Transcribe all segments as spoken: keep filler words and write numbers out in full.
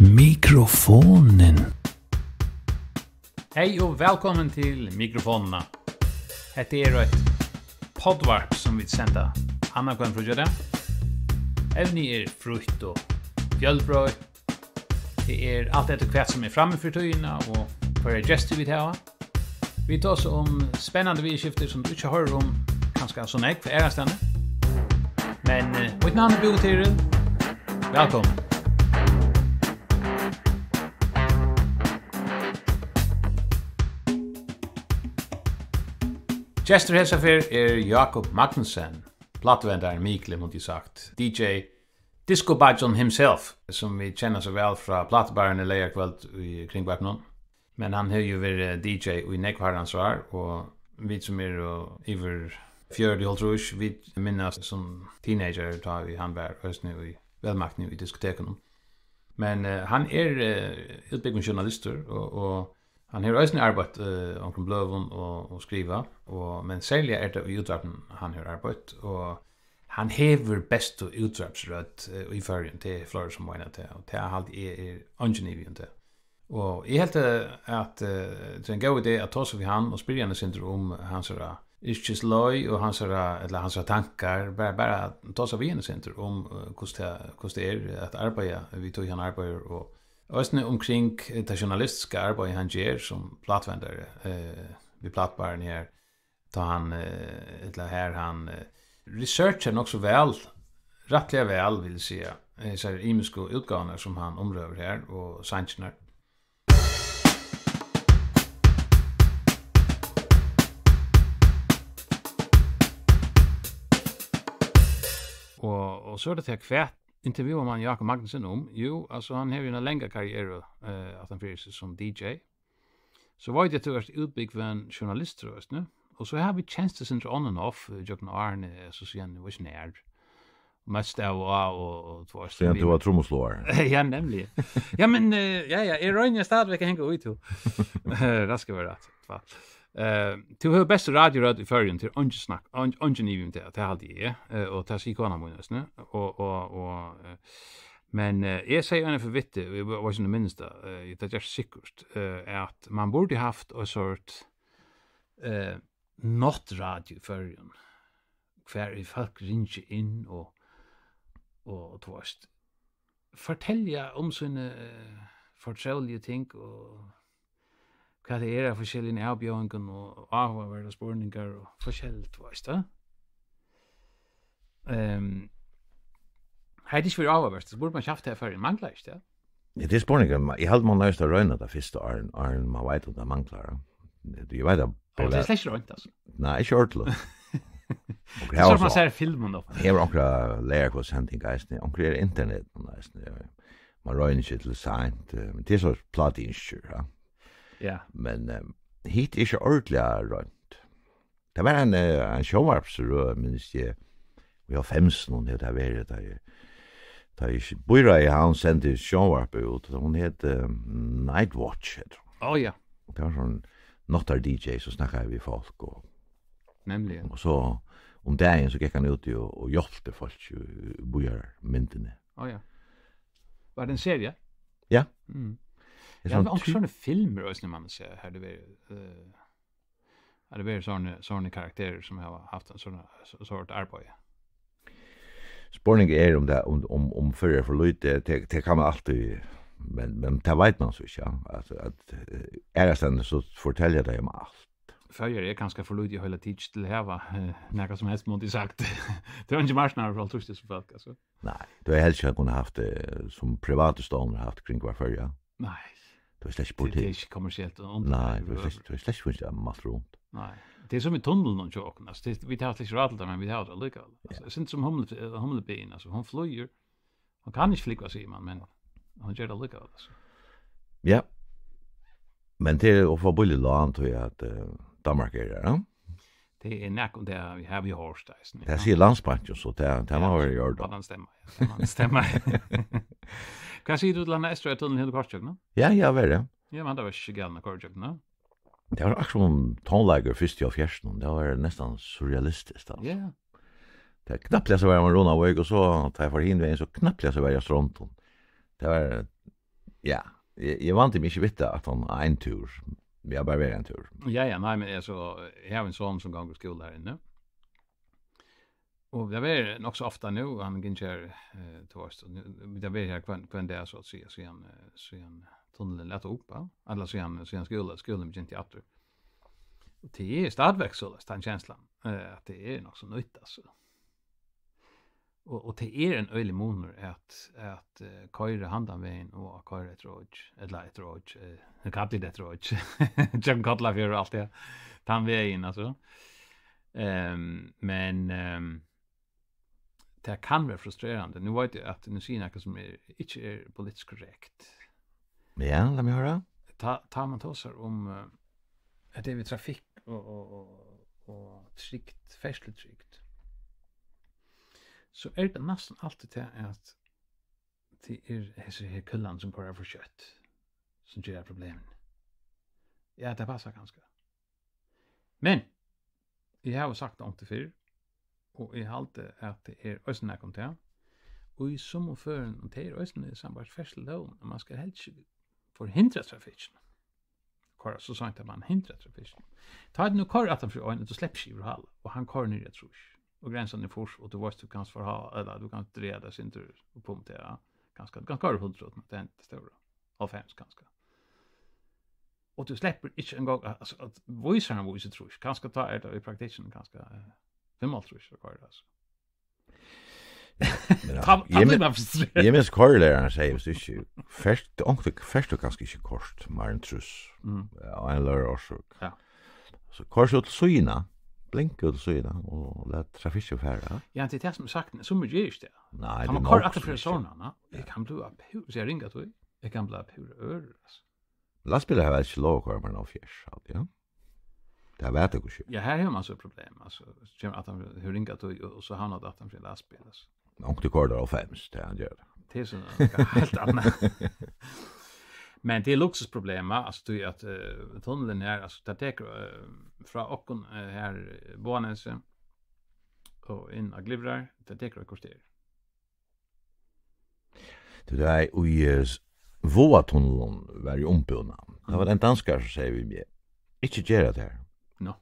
Mikrofonin. Hey og vælkomin til Mikrofonina. Hetta er eitt poddvarp sum vit senda annanhvønn fríggjadag. Evnið er frítt og fjølbroytt. Tað er alt eftir hvat sum er frammi fyri tíðina og hvørjar gestir vit hava. Vit tosa um spennandi viðurskifti sum tú ikki hoyrir um kanska so nógv aðrastaðni. Men eh, mítt navn er Búi Tyril. Vælkomin. Gestur hesa ferð er Jákup Magnussen, plátuvendarin, mikli, mundi eg sagt, D J, Disco Bajon himself, sum vit kenna so væl frá plátubarini leygarkvøld í Kringvarpinum. Men hann hevur jú verið D J í nógv harrans ár, og vit sum eru yvir fjøruti, hálvtrýss, vit minnast sum teenager, tá ið hann var eisini í vælmaktini í diskotekunum. Men eh, hann er eh, útbúgvin journalistur, og, og hann hevur eisini arbeitt eh, onkrum bløðum og, og skrivað, og, men serliga er tað í útvarpinum, hann hevur arbeitt, og hann hevur bestu útvarpsrødd eh, í Føroyum, tað er fleiri sum meina tað, og tað haldi eg er eingin ivi um tað. Og eg helt eh, at eh, tað er ein góð idé at tosa við hann og spyrja hann eitt sindur um hansara yrkisleið og hansara, ella hansara tankar, bara, bara at tosa við hann eitt sindur um eh, hvussu tað, hvussu tað er at arbeiða við tí hann arbeiðir, og eisini umkring eh, tað journalistiska arbeiðið hann ger sum plátuvendari eh, við plátubarini her, tá hann eh, ella har hann eh, researchar nokk so væl, rættiliga væl, vil eg siga, hesar ymisku útgávurnar sum hann umrøður her og sangirnar. Og, og so er tað tað, hvat intervjuar man Jákup Magnussen um? Jú, altso, hann hevur jú eina langa karrieru eh, aftan fyri seg sum D J. So veit eg, at tú ert útbúgvin journalistur, veitst tú. Og so hava vit kenst eitt sindur on and off eh, gjøgnum árini, eh, so síðan, eg veit ikki nær. Mest av og á og, og, og tú veitst, síðan tú var trummusláari. Ja, nemliga. Ja, men eh, ja, ja, eg royni stadigvæk at hanga í tú. Rætt skal vera rætt. Tva. Eh, tú hevur bestu radiorødd í Føroyum, tað er eingin snakk, ein- eingin ivi um tað, tað haldi eg, eh, og tað sigur kona mín eisini, og, og, og eh, men eh, eg segði eina ferð við teg, og eg var ikki minnist tað, eh, tað gerst sikkurt, eh, at man burdi havt eitt sort eh, náttradio í Føroyum, hvar ið fólk ringja inn og, og, og tú veitst, fortelja um síni eh, fortroligu ting og hvat tað er av forskelligum avbjóðingum og áhugaverdar spurningar og forskelligt, tú veitst, ja. Ehm, hevði tað ikki verið áhugavert, so burdi man havt tað í Føroyum, manglar ikki tað? Ja, tað er spurningur, men eg haldi, man noyðist at royna tað fyrst, áðrenn, áðrenn man veit, um tað manglar, ja. Eg veit at Ja, tað er slett ikki roynt, altso. Nei, ikki ordiliga. Og tað er so, man sær filmum upp. Her var onkra lærarkvøldssending eisini, onkra er internet eisini. Man roynir ikki til seint, eh, men tað er so plátuynskir, ja. Ja. Men eh, hitt er ikki ordiliga roynt. Tað var ein, eh, ein sjónvarpsrøð, minnist eg, í hálvfemsunum, hevur tað verið, tá eg, tá eg býráðið í Havn sendi sjónvarp út, og hon hét eh, Night Watch, hét hon. Ó, ja. Tað var sovorðin náttar-D J, sum snakkaði við fólk, og Nemliga. Og so um dagin, so gekk hann út í og, og hjálpti fólki í, í býarmyndini. Ó, ja. Var tað ein seria? Ja. Mm. Tað er Ja, men sovorðin onkrar ty- sovorðnar filmir eisini, man sær, har tað verið, eh, har tað verið sovorðnar, sovorðnar karakterar sum hava havt ein sovorðna, so, sovorðið arbeiði. Spurningurin er, um tað, um, um, um for er for lítið, tað, tað kann man altíð, men, men tað veit man so ikki, ja. At, at eh, aðrastaðni so fortelja tey um alt. Føroyar er kanska for lítið í heila tikið til at hava eh, nakað sum helst, mundi eg sagt. Tað er eingin marknaður fyri hálvtrýss túsund fólk, altso. Nei, tú hevði helst ikki kunnað havt tað sum privatu stovnir hava havt kring hvar Føroyar. Nei. Tú hevði slett ikki Tað, tað er burtur. Ikki kommersielt. Nei, tú hevði slett, tú hevði slett ikki funnið malt rundt. Nei. Tað er sum í tunlinum hjá okkum. Altso, tað, vit hava slett ikki ráð til tað, men vit hava tað allíkavæl. Altso, Ja. Eg synist sum humle-, eh, humlebíin, altso, hon flýgur. Hon kann ikki flúgva, sigur man, men hon ger tað allíkavæl, altso. Ja. Men tað er at fáa billig lán, tí at eh, Danmark er har, ja? Tað er nakað um tað, vit hava jú hoyrt tað eisini, Tað ja. Sigur Landsbankin, so tað, tað má Ja, vera í ordan. Tað stemma, ja. Tað stemma. Hvat sigur tú til hana Eysturoyartunnilin, hevur tú koyrt gjøgnum? Ja, ja, verið. Ja, men tað var ikki galið at koyra gjøgnum, ja. Tað var akkurát sum tónleikur fyrst í hálvfjerðsunum. Tað var næstan surrealistiskt, altso. Ja. Tað knappliga so var man Runavík, og so, tá eg fór hin vegin, so knappliga so var eg á Strondum. Tað var, Ja, eg, eg vandi meg ikki við tað, at hann á ein túr. Vi har bara verið ein túr. Ja, ja, nei, men eg, so, eg havi ein son sum gongur í skúla her inni. Og tað verður nokk so ofta nú, hann gongur her, eh, tú veitst, og nú, tað verður her hvønn, hvønn dag, so at siga, síðan, eh, síðan tunnilin læt upp, ja. Ella síðan, síðan skúla, skúlin begynti aftur. Og tað er stadigvæk soleiðis, tann kenslan, eh, at tað er nokk so nýtt, altso. Og, og tað er ein øgiligur munur at, at, eh, koyra handan vegin og at koyra eftir oki, ella eftir oki, eh, eg kalli tað eftir oki, gjøgnum Kollafjørð og alt tað, tann vegin, altso. Ehm, men, ehm, tað kann vera frustrerandi. Nú veit eg, at nú sigi eg nakað, sum er, ikki er politiskt korrekt. Ja, lat meg hoyra. Tá, tá man tosar um, eh, at tað er við trafikk og, og, og, og trygd, ferðslutrygd, so er tað næstan altíð tað, at tað er hesir her kúllarnir, sum koyra for skjótt, sum gera problemini. Ja, tað passar kanska. Men eg havi sagt tað onkuntíð fyrr, og eg haldi, at tað er eisini nakað um tað. Og í summum førum, og tað er eisini sambært ferðslulógini, at man skal helst ikki forhindra trafikkin. Koyra so seint, at man hindrar trafikkin. Tá tú nú koyrir aftan fyri ein, og tú sleppur ikki yvir hálvtrýss, og hann koyrir niður í trýss, og grensan er fýrs, og tú veitst, tú kanst forha-, ella tú kanst draga tað sindur upp um tað, ja. Kanska, kanska koyrir hundrað uttan at tað hendir stóra. Hálvfems kanska. Og tú sleppur ikki eingong, altso, at vísarin vísir trýss. Kanska tá er tað í praktikkinum, kanska, eh, fimmoghálvtrýss at koyra, altso. Men ja, Tá, tá eg blívur men-, man frustreraður. Eg minnist koyrilærarin segði, hvis du ikki, fert, onkuntíð fert tú kanska ikki koyrt meir enn trýss. Mm. Ja, av ein ella annan orsøk. Ja. So koyr so til síðuna, blink út til síðuna og lat trafikkin fara. Ja, tað er tað sum er sagt, sum er gjørst, ja. Nei, Tá tað man koyrir nokk aftur sum fyri ikki. Sovorðnan, ja. Eg kann blíva pú-, so eg ringa tí. Eg kann blíva púra ørur, altso. Lastbilar hava ikki lov at koyra meira enn hálvfjerðs, alt, ja. Tað veit eg ikki. Ja, her hevur man so eitt problem, altso, so kemur aftan fyri, hevur ringa tíð, og, og so havnar tað aftan fyri lastbil, altso. Onkuntíð koyrir tað hálvfems, tað hann ger. Tað er so nakað heilt annað. Men tað er luksusproblem, altso, tí at, eh, tunnilin her, altso, tað tekur, eh, frá okkum, eh, her, eh, Boðanesi og inn á Glyvrar, tað tekur eitt korter. Tú, tað er í, eh, s-, Vágatunnilin var í umbúna. Tað var ein danskari, sum segði við meg, "Ikki gera tað her. Nå.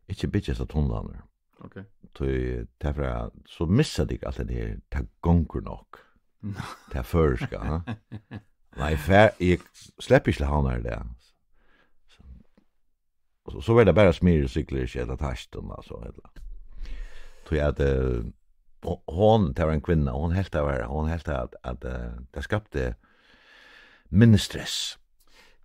Ikki byggja hesar tunlarnar." Ok. Tí tað er frá, so missa tit alt tað her, tað gongur nokk. Nå. Tað føroyska, ha? Nei, fer, eg sleppi ikki til Havnar í dag. Og so, so var tað bara smyril, siglir ikki ella teistin, altso, ella. Tí at, eh, ho-, hon, tað var ein kvinna, hon helt tað var, hon helt at, at, eh, tað skapti minni stress.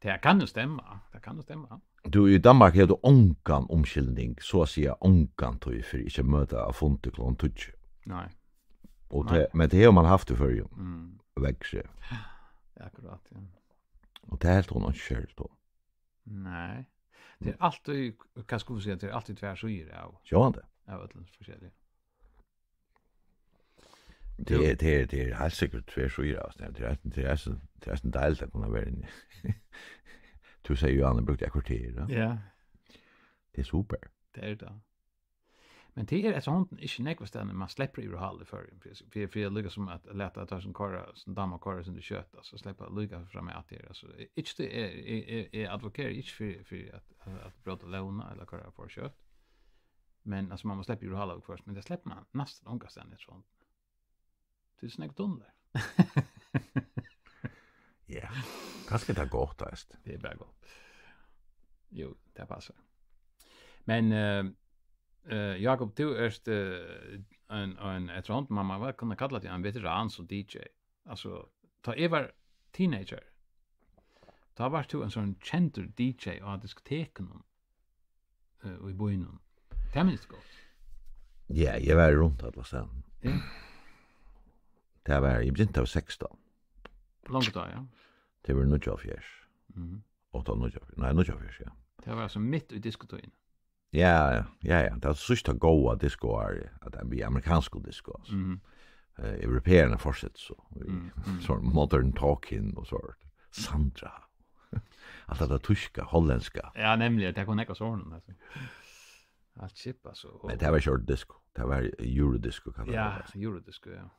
Tað kann jo stemma, tað kann jo stemma. Tú, í Danmark hevur tú ongan umskylning, so at siga ongantíð, fyri ikki at møta á fundi klokkan tíggju. Nei. Og Nei. tað, men tað hevur man havt í Føroyum. Mm. Veðrið. Ja, akkurát, ja. Og tað helt hon ikki serligt um. Nei. Tað er altíð, hvat skal vit siga, tað er altíð tvær síður av, Sjálvandi. av øllum forskelligum. Tað Jú. er, tað er, tað er heilt sikkurt tvær síður av, tað er, tað er, tað er, tað er ein deil at kunna vera inni. Tú segði jo, Anne, brúkti eitt korter, ja? Ja. Tað er super. Tað er tað. Men tað er eftir honum ikki nógvastaðni, man sleppur yvirhøvur í Føroyum, fyri, fyri, fyri líka sum at lata teir sum koyra, sum dámar at koyra sindur skjótt, altso, sleppa líka fram at tær, altso, ikki tí eg, eg, eg, eg advokeri ikki fyri, fyri at, at, at bróta lógina ella koyra for skjótt, men, altso, man má sleppa yvirhøvur viðhvørt, men tað sleppur man næstan ongastaðni eftir honum. Tað er snakk tunlar. Ja, kanska er tað gott, veitst. Tað er bara gott. Jú, tað passar. Men, eh, eh, Jakob, tú ert, eh, ein, ein, eftir honum, man má væl kunna kalla teg ein veteran sum D J. Altso, tá eg var teenager, tá vart tú ein sovorðin kendur D J á diskotekunum, eh, í býnum. Tað minnist eg gott. Ja, eg var runt allastaðni. Ja. Tað var, eg begynti av sekstan. Langt tá, ja. Tað var níggjuoghálvfjerðs. Mhm. Átta, níggjuoghálvfjerðs. Nei, níggjuoghálvfjerðs, ja. Tað var altso mitt í diskotíðini. Ja, ja, ja, ja. Tað var síðsta góða diskoár, at tað bleiv amerikanskt disko, altso. Mhm. Eh, europeararnir fortsettu so. Í Mm, mm. sovorðnum modern talking og so. Sandra. Alt tað týska, hollenska. Ja, nemliga, tað kom nógv av sovorðnum, altso. Alt skip, altso, og Men tað var ikki orðið disko. Tað var eurodisco, kallast Ja, tað. eurodisco, ja.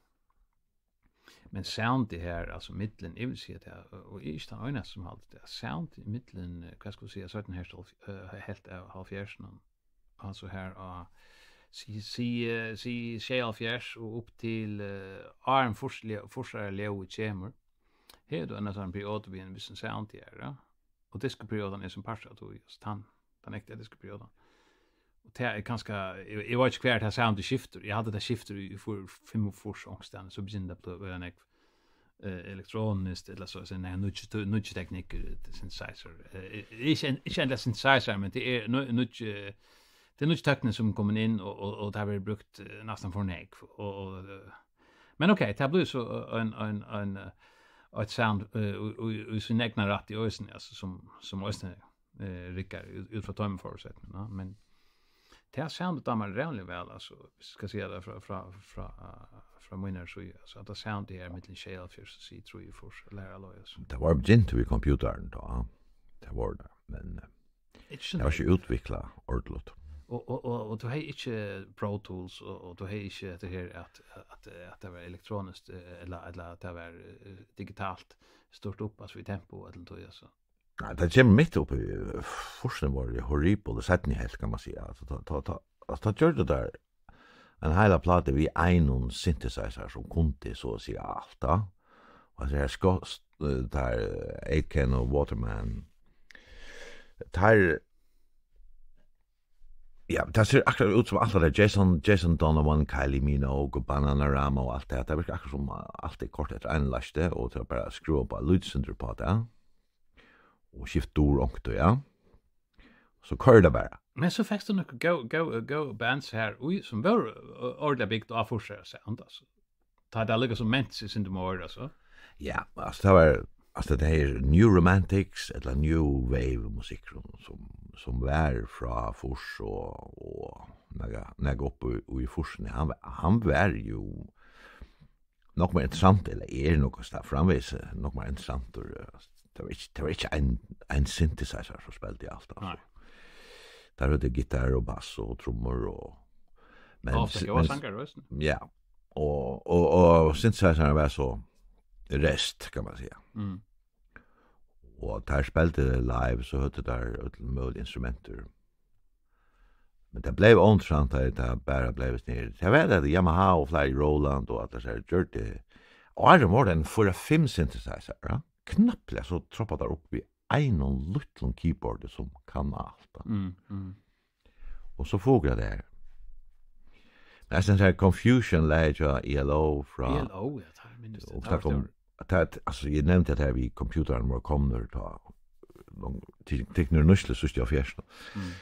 Men soundið her, altso millum, eg vil siga tað, og, og eg eri ikki tann einasti sum heldur tað, soundið millum, eh, hvat skal eg siga, seinna helvt, eh, helvt av hálvfjerðsunum, altso her á, sig, sig, eh, sig sjeyoghálvfjerðs og upp til, eh, áðrenn fýrs le-, fýrsaraljóðið kemur, hevur tú ein sovorðnan periodu við ein vissan sound her, ja? Og diskoperiodan er sum partur av tí, altso tann, tann ekta diskoperiodan. Og tað er kanska, eg, eg veit ikki, hvar tað soundið skiftir. Eg haldi, tað skiftir í, í fýr-, fimmogfýrs onkustaðni, so begynnar tað at blíva, vera nógv, eh, elektroniskt, ella so, so, nei, nýggj, nýggj teknikkur, synthesizer. Eh, ikki en-, ikki endiliga synthesizer, men tað er nú-, nýggj, eh, tað er nýggj tøkni, sum er komin inn, og, og, og tað verður brúkt, eh, næstan for nógv. Og, og, eh, men ok, tað blívur so, eh, ein, ein, ein, eh, eitt sound, eh, í, í, í sín egna rætt í eisini, altso, sum, sum eisini, eh, riggar út, út frá teimum føresetningum, ja. Men tað soundið dámar ræðuliga væl, altso, viss eg skal siga tað frá, frá, frá, eh, frá mínari síðu, altso, at tað soundið her millum sjeyoghálvfjerðs og, sig, trýogfýrs, ella har á leið, altso. Tað var begynt við computeren tá, tað var tað, men, eh, Ikki so tað var ikki nógv útviklað ordentligt. Og, og, og, og tú hevði ikki Pro Tools, og, og tú hevði ikki hetta her at, at, at tað var elektroniskt, eh, ella, ella at tað var, eh, digitalt stýrt upp, altso, við tempo, ella tað, altso. Nei, tað kemur mitt upp í, eh, fýrsini vóru horribul, í seinnu helvt, kann man siga. Altso, tá, tá, tá, altso, tá gjørdu teir ein heila plátu við einum synthesizer, sum kundi so at siga alt, tá. Og tað er sko-, st-, eh, tað er, eh, Aitken og Waterman. Tað er, ja, tað sær akkurát út sum alt tað har Jason, Jason Donovan, Kylie Minogue og Bananarama og alt tað. Tað virkar akkurát sum alt er koyrt eftir einum lysti, og tað er bara at skrúva upp á lítið sindur upp á tað. Og skift dur onkuntíð, ja. So koyr tað bara. Men so fekst tú nøkur góð, góð, góð bands her í, sum vóru, ø, ordiliga bygd á fýrsara sound, altso. Tá tað líka sum ment seg sindur meir, altso. Ja, altso, tað var, altso, tað her New Romantics, ella New Wave musikkurin, sum, sum var frá fýrs og, og nakað, nakað upp í, í fýrsini. Hann, hann var jú nokk meir interessant, ella er nokk stað framvegis, eh, nokk meir interessant, og, eh, tað var ikki, tað var ikki ein, ein synthesizer, sum spældi alt, altso. Nei. Tað var gittar og bass og trummur og, men, og ofta s-, góðar men, sangarar, veitst tú. Ja. Og, og, og synthesizeren var so rest, kann man siga. Mm. Og tá teir spældu live, so høvdu teir øll møgulig instrumentir. Men tað bleiv óinteressant, tá tað bara bleiv sniðugt. Tað var tað, Yamaha og fleiri Roland og alt tað har gjørdu. Og áðrenn vóru tað fýra, fimm synthesizer, ja. Knappliga so troppa teir upp við einum lítlum keyboardi sum kann alt, ja. Mm, mm. Og so fór tað har. Men altso, tað har Confusion-lagið hjá E L O frá, E L O, ja, tað minnist eg, og tað tað var kom, stórt. Tað, altso, eg nevndi tað her við computeren, vóru komnir tá, long-, tek-, teknir nýtslu síðst í hálvfjerðsunum. Mm.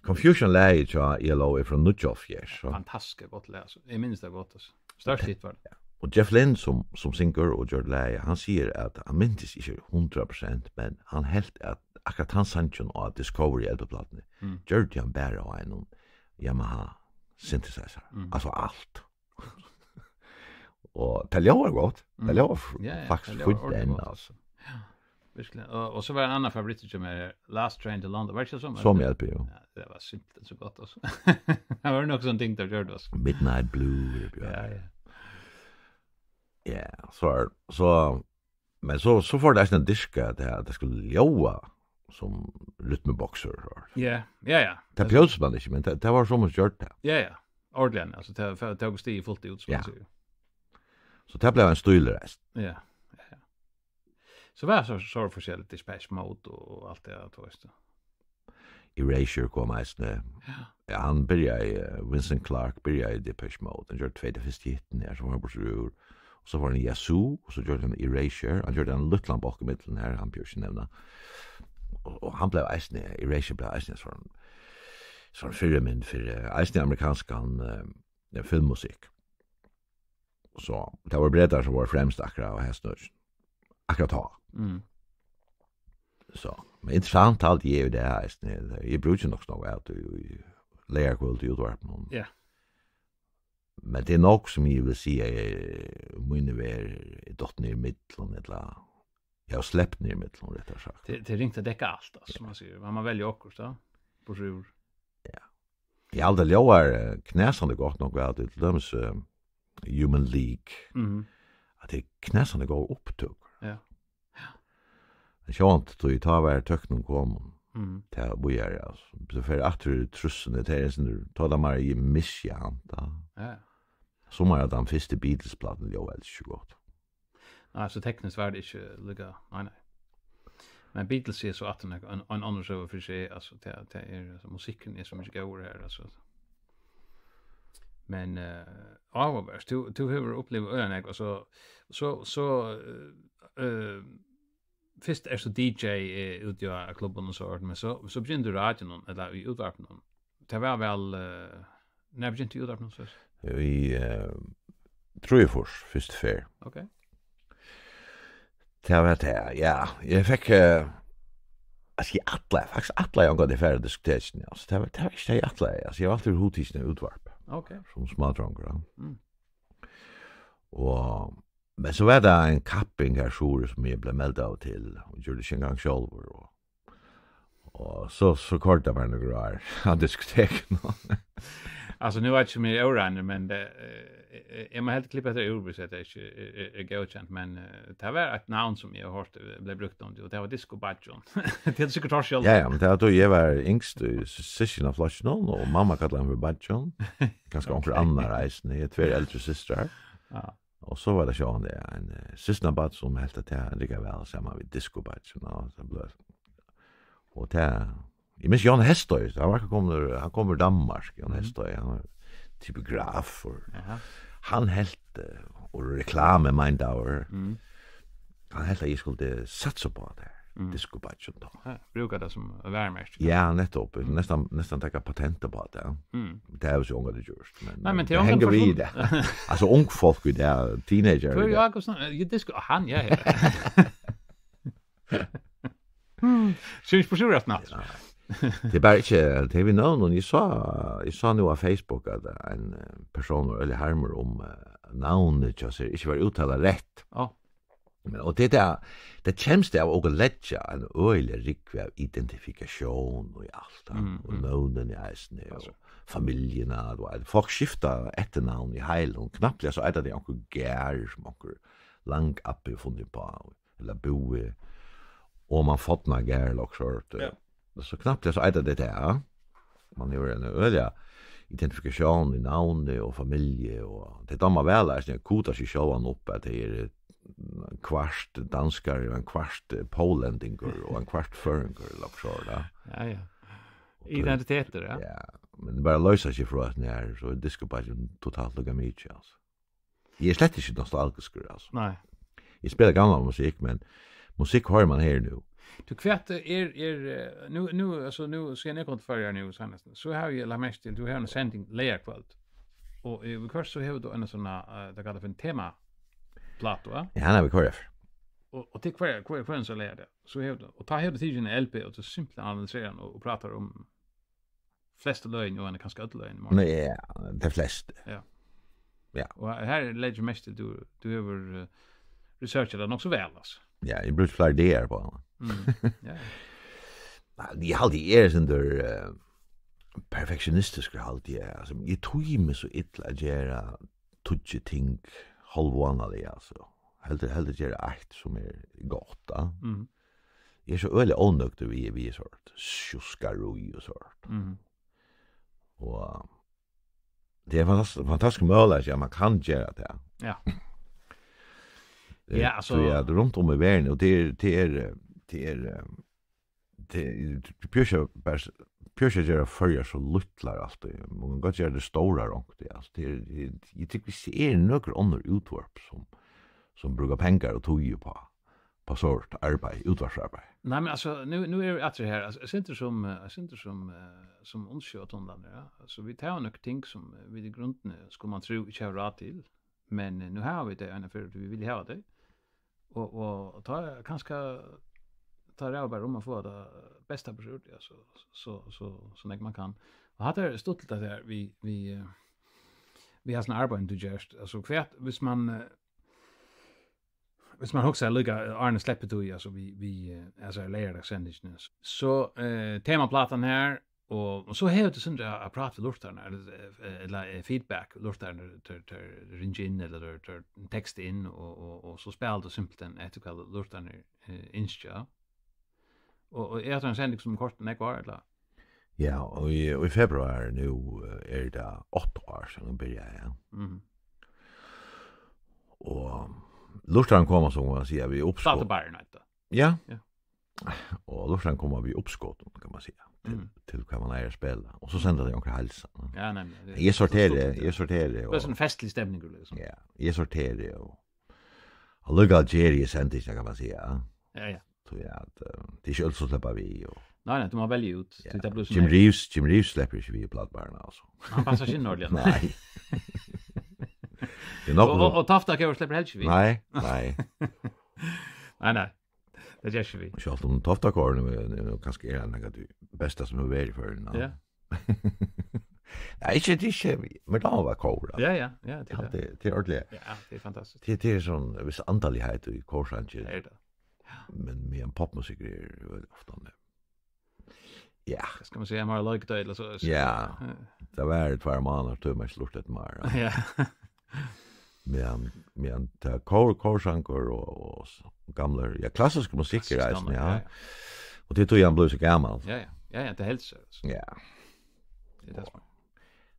Confusion-lagið hjá E L O er frá níggjuoghálvfjerðs, so. Fantastiskt gott lag, altso. Eg minnist tað gott, altso. Stórt hit var tað. Ja. Og Jeff Lynne, sum, sum syngur og gjørdi lagið, hann sigur, at hann minnist ikki hundrað prosent, men hann helt, at akkurát tann sangin á Discovery L P-plátuni, mm, gjørdi hann bara á einum Yamaha synthesizer. Mm. Altso alt. Og tað ljóðar gott. Tað, mm, ljóðar f-, ja, ja, faktiskt tað ljóðar fínt ordiliga enn, gott, altso. Ja, virkiliga. Og, og so var ein annan favorittur hjá mær, Last Train to London. Var tað ikki so? Somu L P, jú. Ja, tað var simpelthen so gott, altso. Tað var nokk sovorðin ting, teir gjørdu, altso. Midnight Blue, ja. Ja, ja. Ja, so er, so, men so, so fór tað eisini at dyrka, at tað, at tað skuldi ljóða sum rytmuboksur, so. Ja, ja, ja. Tað behøvdist man ikki, men tað, tað var so, man gjørdi tað. Ja, ja. Ordiliga, altso, tað, tað tók stigið fult út, sum man sigur. Ja. So tað bleiv ein stílur eisini. Ja, ja, ja. So var so, so forskelligt Depeche Mode og, og alt tað, tú veitst. Erasure kom eisini. Ja. Ja, hann byrjaði, eh, Vince Clarke byrjaði í Depeche Mode. Hann gjørdi tvey, tey fyrstu hittini her, sum var burtur úr. Og so var hann í Yazoo, og so gjørdi hann Erasure. Hann gjørdi ein lítlan bólk ímillum her, hann behøvist ikki nevna. Og, og hann bleiv eisini, Erasure bleiv eisini ein sovorðin, sovorðin fyrimynd fyri, eh, eisini amerikanskan, eh, filmmusikk. So, tað vóru bretar, sum vóru fremst akkurát á hesum økinum. Akkurát tá. Mm. So, men interessant alt, eg er jo det her, eisini. Eg brúki nokk so nógv av tí í leygarkvøld í útvarpinum. Ja. Men tað er nokk, sum eg vil siga, er, míni verð er dottið niður í millum, ella, eg havi sleppt niður í millum, rættari sagt. Tað, tað er ringt at dekka alt, altso, ja, sum man sigur. Man má velja okkurt, ja. Burtur úr. Ja. Eg haldi, tað ljóðar, eh, knasandi gott nokk væl til, til dømis, eh, Human League. Mhm. at tað er knasandi góðar upptøkur. Ja. Men sjálvandi, tí tá var tøknin komin. Mhm. Tað víðari, altso. Tú fer aftur í trýssini, tað er ein sindur, tá tað meira er misjavnt, tá. Ja. Sum er at tann fyrsti Beatles-platan ljóðar helst ikki gott. Nei, so tekniskt var tað ikki líka, nei, nei. Men Beatles er so aftur ein, ein, ein annar søga fyri seg, altso, tað, tað er, altso, musikkurin er so mikið góður har, altso. Men, eh, áhugavert, tú, tú hevur upplivað øgiliga nógv, altso, so, so, eh, eh, fyrst ert tú D J, eh, úti á klubbum og so, men so, so begynti tú í radioen, ella í útvarpinum. Tað var væl, eh, nær begynti tú í útvarpinum, so? Í, eh, trýogfýrs, fyrstu ferð. Ok. Tað var tað, ja. Eg fekk, eh, altso, eg ætlaði, faktiskt ætlaði eg ongantíð at fara á diskotekið, altso. Tað var, tað var ikki tað, eg ætlaði. Altso, eg var altíð hugtikin av útvarpi. Ok. Sum smádrongur, ja. Mm. Og, men so var tað ein kapping her suðuri, sum eg bleiv meldaður til, og gjørdi ikki eingong sjálvur, og, og so, so koyrdi eg mær nøkur ár á diskotekinum. Altso, nú veit eg ikki, um eg eri óreinur, men tað, eh, eh, eg má heldur klippa hetta úr, viss hetta ikki er, er, er góðkent, men, eh, tað var eitt navn, sum eg havi hoyrt, eh, bleiv brúkt um teg, og tað var Disco Badjon. Tað er sikkurt hoyrt sjálv. Ja, ja, men tað var tá eg var yngst í s-, systkinaflokkinum, og mamma kallaði meg fyri Badjon. Kanska onkur annar eisini, eg hevði tvær eldri systrar. Ja. Og so var tað sjálvandi, ja, ein, eh, systkinabarn, sum helt, at tað riggaði væl saman við Disco Badjon, og tað bleiv, og tað, eg minnist Jón Hestøy, hann var komnur, hann kom úr Danmark, Jón Mhm. Hestøy, hann var typograf, og Aha. hann helt, eh, og reklamumeintaður, Mhm. hann helt, at eg skuldi satsa á tað, Mhm. Disco Badjon tá. Ja, brúka tað sum varamerki. Ja, nettupp. Mm. Næstan, næstan taka patent á tað, ja. Mm. Tað hava vit so ongantíð gjørt, men, Nei, men eh, tað er tað ongan hengur við í forsvunnin. Dag. Altso, ung fólk í dag, teenager í Føroya dag. Ágústsson, eh, eg disko-, hann, ja, ja. Sýnist på sjúrastnat. Ja. Tað er bara ikki, tað er við nøvnum. Eg sá, eg sá nú á Facebook, at ein, eh, persónur, Óli Harmur, um, eh, navnið hjá sær ikki var úttalað rætt. Á. Men, og tað er tað, tað kemst av okkum leggja ein øgiliga rúgvu av identifikatión og í alt, ja. Mm, Og mm. nøvnini eisini, Altso. og familjuna, og at fólk skifta eftirnavn í heilum. Knappliga so eita tey onkur Garð, sum onkur langabbi funnu uppá, ella Búi, og man fotna Garð, ella okkurt sovorðið. Ja. So knappliga so eita tey tað, ja. Man hevur ein øgiliga identifikatión í navni og familju, og tey dámar væl eisini at kuta seg sjálvan upp, at tey eru ein kvart danskari, og ein kvart, eh, póllendingur, og ein kvart føroyingur, ella okkurt sovorðið, ja. Ja, ja. Og tey Identitetir, ja. Ja, men bara loysa seg frá hesum her, so er Disco Badjon totalt líka mikið, altso. Eg eri slett ikki nostalgiskur, altso. Nei. Eg spæli gamla musikk, men musikk hoyrir man her nú. Tú, hvat er, er, eh, nú, nú, altso, nú, síðan eg kom til Føroyar nú seinast, so havi eg lagt merki til, tú hevur eina sending leygarkvøld. Og, eh, viðhvørt so hevur tú eina sovorðna, eh, tað kallast fyri ein temaplátu, va? Ja, hana havi eg hvørja ferð. Og, og til hvørja, hvørja, hvørja so leygar tað. So hevur tú, og tá hevur tú tikið ein L P, og tú simpelthen analyserar hann og, og prátar um flestu løgini, og hann er kanska øll løgini, Morten. Nei, ja, tey flestu. Ja. Ja. Og her leggi eg merki til, tú, tú hevur, eh, researchað tað nokk so væl, altso. Ja, eg brúkti fleiri dagar á hann. Mm. Ja, ja. Nei, eg haldi, eg eri sindur, eh, perfektionistiskur, haldi eg. Altso, eg tími so illa at gera tíggju ting hálvvánaliga, altso. Heldur, heldur gera eitt sum er gott, ja. Mm. Eg eri so øgiliga ónøgdur við, við sovorðið sjúskarí og sovorðið. Mm. Og tað er fantastisk, fantastiskur møguleiki, at man kann gera tað. Ja. Eh, Ja, altso tí at runt um í verðini, og tað er, tað er, eh, tað er, eh, tað er, tú behøvir ikki bara s-, behøvir ikki at gera Føroyar so lítlar altíð. Man kann gott gera tað stórar onkuntíð, altso. Tað er, tað er, eg trúgvi, tað eru nøkur onnur útvarp sum, sum brúka pengar og tíð uppá, uppá sovorðið arbeiði, útvarpsarbeiði. Nei, men altso, nú, nú eru vit aftur her. Altso, eitt sindur sum, eh, eitt sindur sum, eh, sum Undsjóvartunnlarnir, ja. Altso, vit hava nøkur ting sum, eh, vit í grundini, skuldi man trúð, ikki hava ráð til. Men, eh, nú hava vit tey eina ferð, tí vit vilja hava tey. Og, og tá er kanska, tá er bara um at fáa tað besta burtur úr tí, altso, so, so, so, so nógv man kann. Og hatta er stuttligt, at tað er við, við, eh, við hasum arbeiðinum, tú gert. Altso, hvat, viss man, eh, viss man hugsar líka, eh, áðrenn eg sleppi tí, altso, við, við, eh, altso, leygardagssendingini, so, eh, temaplátan her, Og, og so hevur tú sindur at, at prata við lurtararnar, ella, eh, ella, eh, feedback, lurtararnir, teir, teir ringja inn, ella teir, teir teksta inn, og, og, og so spælir tú simpelthen eftir hvat lurtararnir, eh, ynskja. Og, og er tað ein sending sum koyrt nógv ár, ella? Ja, og í, og í februar nú, eh, er tað átta ár síðan hon byrjaði, ja. Mhm. Og lurtararnir koma, sum man sigur, við uppskot. Platebarrin, heita. Ja. Ja. Og lurtararnir koma við uppskotum, kann man siga, til, Mm. til hvat man eigur at spæla. Og so senda tey onkra heilsan. Ja, nemliga. Eg sorteri, eg sorteri, og tað er ein festlig stemning, liksom. Ja, eg sorteri, og, og lukka geri eg sendi, kann man siga. Ja, ja. So ja, at, eh, tað er ikki øll sum sleppa við, og Nei, nei, tú mást velja út, Ja. tí tað blívur so Jim nógv. Reeves, Jim Reeves sleppur ikki við í platebarrin, altso. Hann passar ikki inn ordiliga. Nei. Tað er nokk Og, og, og Toftakór sleppur helst ikki við. Nei, nei. Nei, nei. Tað ger ikki við. Sjálvt um Toftakór nú er, er nú kanska er nakað av tí besta sum hevur verið í Føroyum, ja. Ja. Nei, ikki, tað er ikki, men tað var kór, ja. Ja, ja, ja, tað er Ja, tað. tað, tað er ordiliga. Ja, tað er fantastiskt. Tað, tað er soleiðis andaligheit í kórsangi. Tað er tað. Men meðan popmusik er væl ofta annað. Ja. Hvat skal man siga? Man har leikið det, eller så, så Ja. Ja. Tað var tveir mánaðir, tað var ikki lurt at mara. Ja. Men, men tað er kór, kórsangur og, og s-, gamlar, ja, klassiskur musikkur Klassiskur eisini, gamlar, ja. ja, ja. Og tað er tí hann blívur so gamal. Ja, ja. Ja, ja, tað helt seg, altso. Ja. Tað er tað sum er.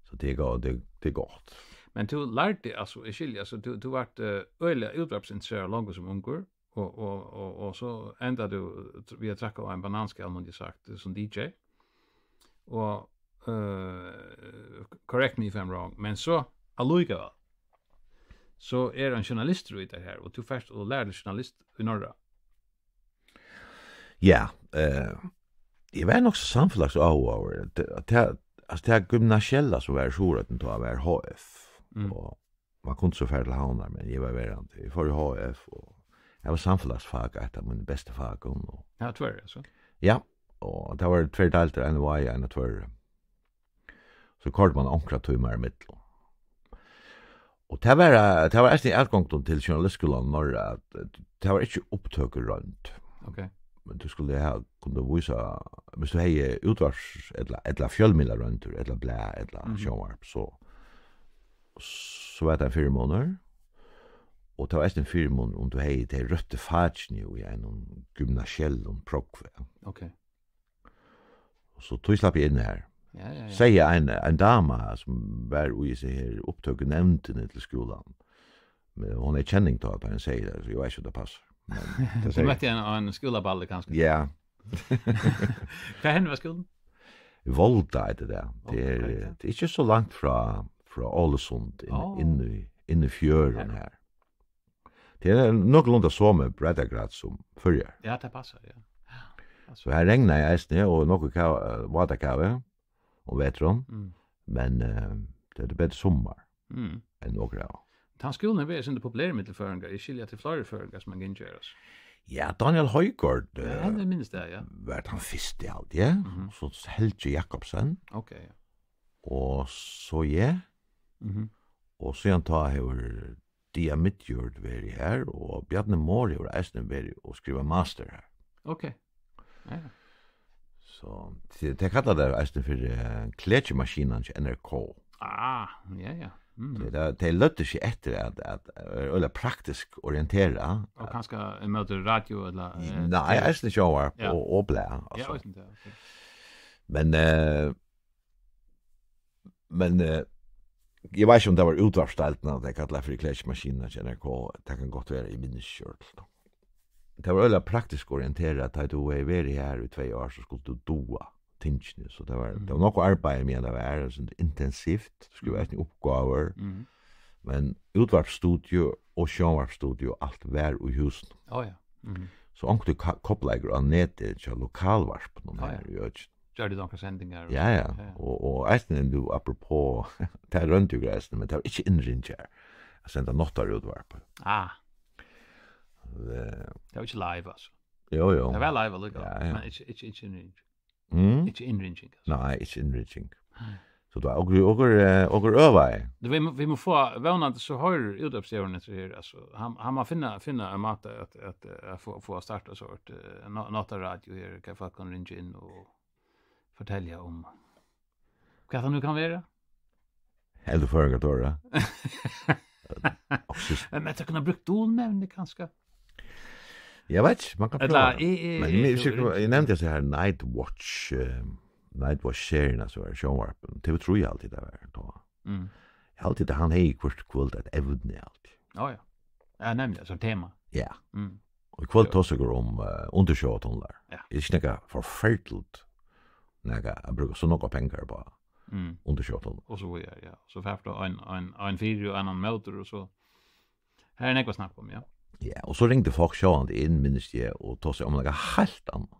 So tað er gott, tað, tað er gott. Men tú lærdi, altso, eg skilji, altso, tú, tú vart, eh, øgiliga útvarpsinteresseraður longu sum ungur, og, og, og, og so endar tú við at trakka á ein bananskal, mundi eg sagt, sum D J. Og, eh, correct me if I'm wrong, men so allíkavæl, so er ein journalistur í tað her, og tú fert og lærir til journalist í Norra. Ja, eh, eg var nokk so samfelagsáhugaður. Tað, tað, altso, tað gymnasiella sum var í Suðuroynni, tá var H F. Mm. Og man kundi so fara til Havnar, men eg var verandi. Eg fór í H F, og har var samfelagsfak eitt av mínum bestu fakum, og Ja, tvørri, altso. Ja, og tað var tvær deildir, ein í Vági, ein í Tvøroyri. So koyrdi man onkrar tímar ímillum. Og tað var, eh, tað var eisini atgongdin til journalistskúlan í Norra, at, eh, tað var ikki upptøkuroynd. Ok. Men tú skuldi ha, kundi vísa, viss tú hevði útvarps-, ella, ella fjølmiðlaroyndir, ella blað, ella Mhm. sjónvarp, so, so var tað ein fyrimunur. Og tað var eisini ein fyrimunur, um tú hevði tey røttu fakini í einum gymnasiellum prógvi. Ok. Og so tí slapp eg inn har. Ja, ja, ja. Segði ein, ein dama, sum var í hesi her upptøkunevndini til skúlan. Men hon er kenning tá, tá hon segði tað, so eg veit ikki, um tað passar. Men tað Tú segði møtti hann á ein skúlaballi, kanska? Ja. Hvar henni var skúlin? Volda eitur tað. Tað Volda, er, ok. Tað er ikki so langt frá, frá Ålesund, inn, Á. inn í, inn í fjørðin Har. her. Tað er nøkulunda somu breiddargrad sum Føroyar. Ja, tað passar, ja. Ja, So her regnaði eisini, og nokkur kava, eh, vátakavi um veturin, Mm. men, eh, tað er betri summar Mm. enn okur hava. Tann skúlin er sindur populerur millum føroyingar. Eg skilji, at tað er fleiri føroyingar, sum hava gingið har, altso. Ja, Daniel Højgaard, Ja, eh, hann er minnist tað, ja. var tann fyrsti, alt, ja. Mhm. So Helgi Jakobsen. Ok, ja. Og so, ja. Mhm. Og síðan tá hevur Dia Midjord verið har, og Bjarni Mohr hevur eisini verið og skrivað master har. Ok. Ja, ja. So, tey, tey kalla tað eisini fyri, eh, klekjumaskinan til N R K. Ah, ja, ja. Mm. Tey, tey, tey løgdu seg eftir at, at, eh, øgiliga praktisk orienterað. Og kanska ímóti radio ella, eh, Nei, TV. eisini sjónvarp Ja. og, og blað, Ja, altso. eisini tað, ok. Men, eh, Men, eh, eg veit ikki, um tað var útvarpsdeildin, at tey kallaði fyri klekjumaskinuna til N R K. Tað kann gott vera, eg minnist ikki ordiliga. Tað var øgiliga praktiskt orienterað, at tá tú hevði verið her í tvey ár, so skuldi tú duga tingini. So tað var, Mm. tað var nokk arbeiði, meðan tað var, og so intensivt, skriva Mm. eisini uppgávur. Mm. Men útvarpsstudio og sjónvarpsstudio, alt var í húsinum. Á, ja. Mm. So onkuntíð ka-, kopla eg á netið hjá lokalvarpinum Á, her ja. í økinum. Gjørdu tit onkrar sendingar og Ja, ja. Ja, ja. Og, og eisini nú, apropos, tað royndu okur eisini, men tað var ikki innringt her. At senda náttarútvarp. Ah. Eh. Tað var ikki live, altso. Jú, jú. Tað var live allíkavæl, Ja, ja. men ikki, ikki, ikki innringing. Mm? Ikki innringing, altso. Nei, ikki innringing. Nei. So tað, okur, okur, eh, okur øvaðu. Tú, vit mugu, vit mugu fáa, vónandi so hoyrir útvarpsstjórin hetta her, altso, hann, hann má finna, finna ein máta at, at, eh, at fáa, fáa starta so eitt, eh, ná-, náttarradio her, har fólk kunnu ringja inn og fortelja um Hvat tað nú kann vera. Heldur føroyingar tora. Oxys- Men, men tað kunnu brúkt dulnevni, kanska. Eg veit ikki, man kann Ella, prøva. Eg, eg, Men eg, eg, eg, eg, eg nevndi hesa her Nightwatch, eh, Nightwatch-seriuna, sum var í sjónvarpinum. T V trý, alt tað var, tá. Mm. Eg haldi, at hann hevði hvørt kvøld eitt evni, altíð. Á, ja. Ja, nemliga, sum tema. Ja. Mm. Og í kvøld tosa okur um, eh, undirsjóvartunlar. Ja. Tað er ikki nakað forferdiligt, nakað at brúka so nógvar pengar uppá. Mm. Undirsjóvartunlar. Og so, ja, ja. So fært tú ein, ein, ein fyri og ein annan mótur, og so. Her er nógv at snakka um, ja. Ja, og so ringdi fólk sjálvandi inn, minnist eg, og tosaðu um nakað heilt annað.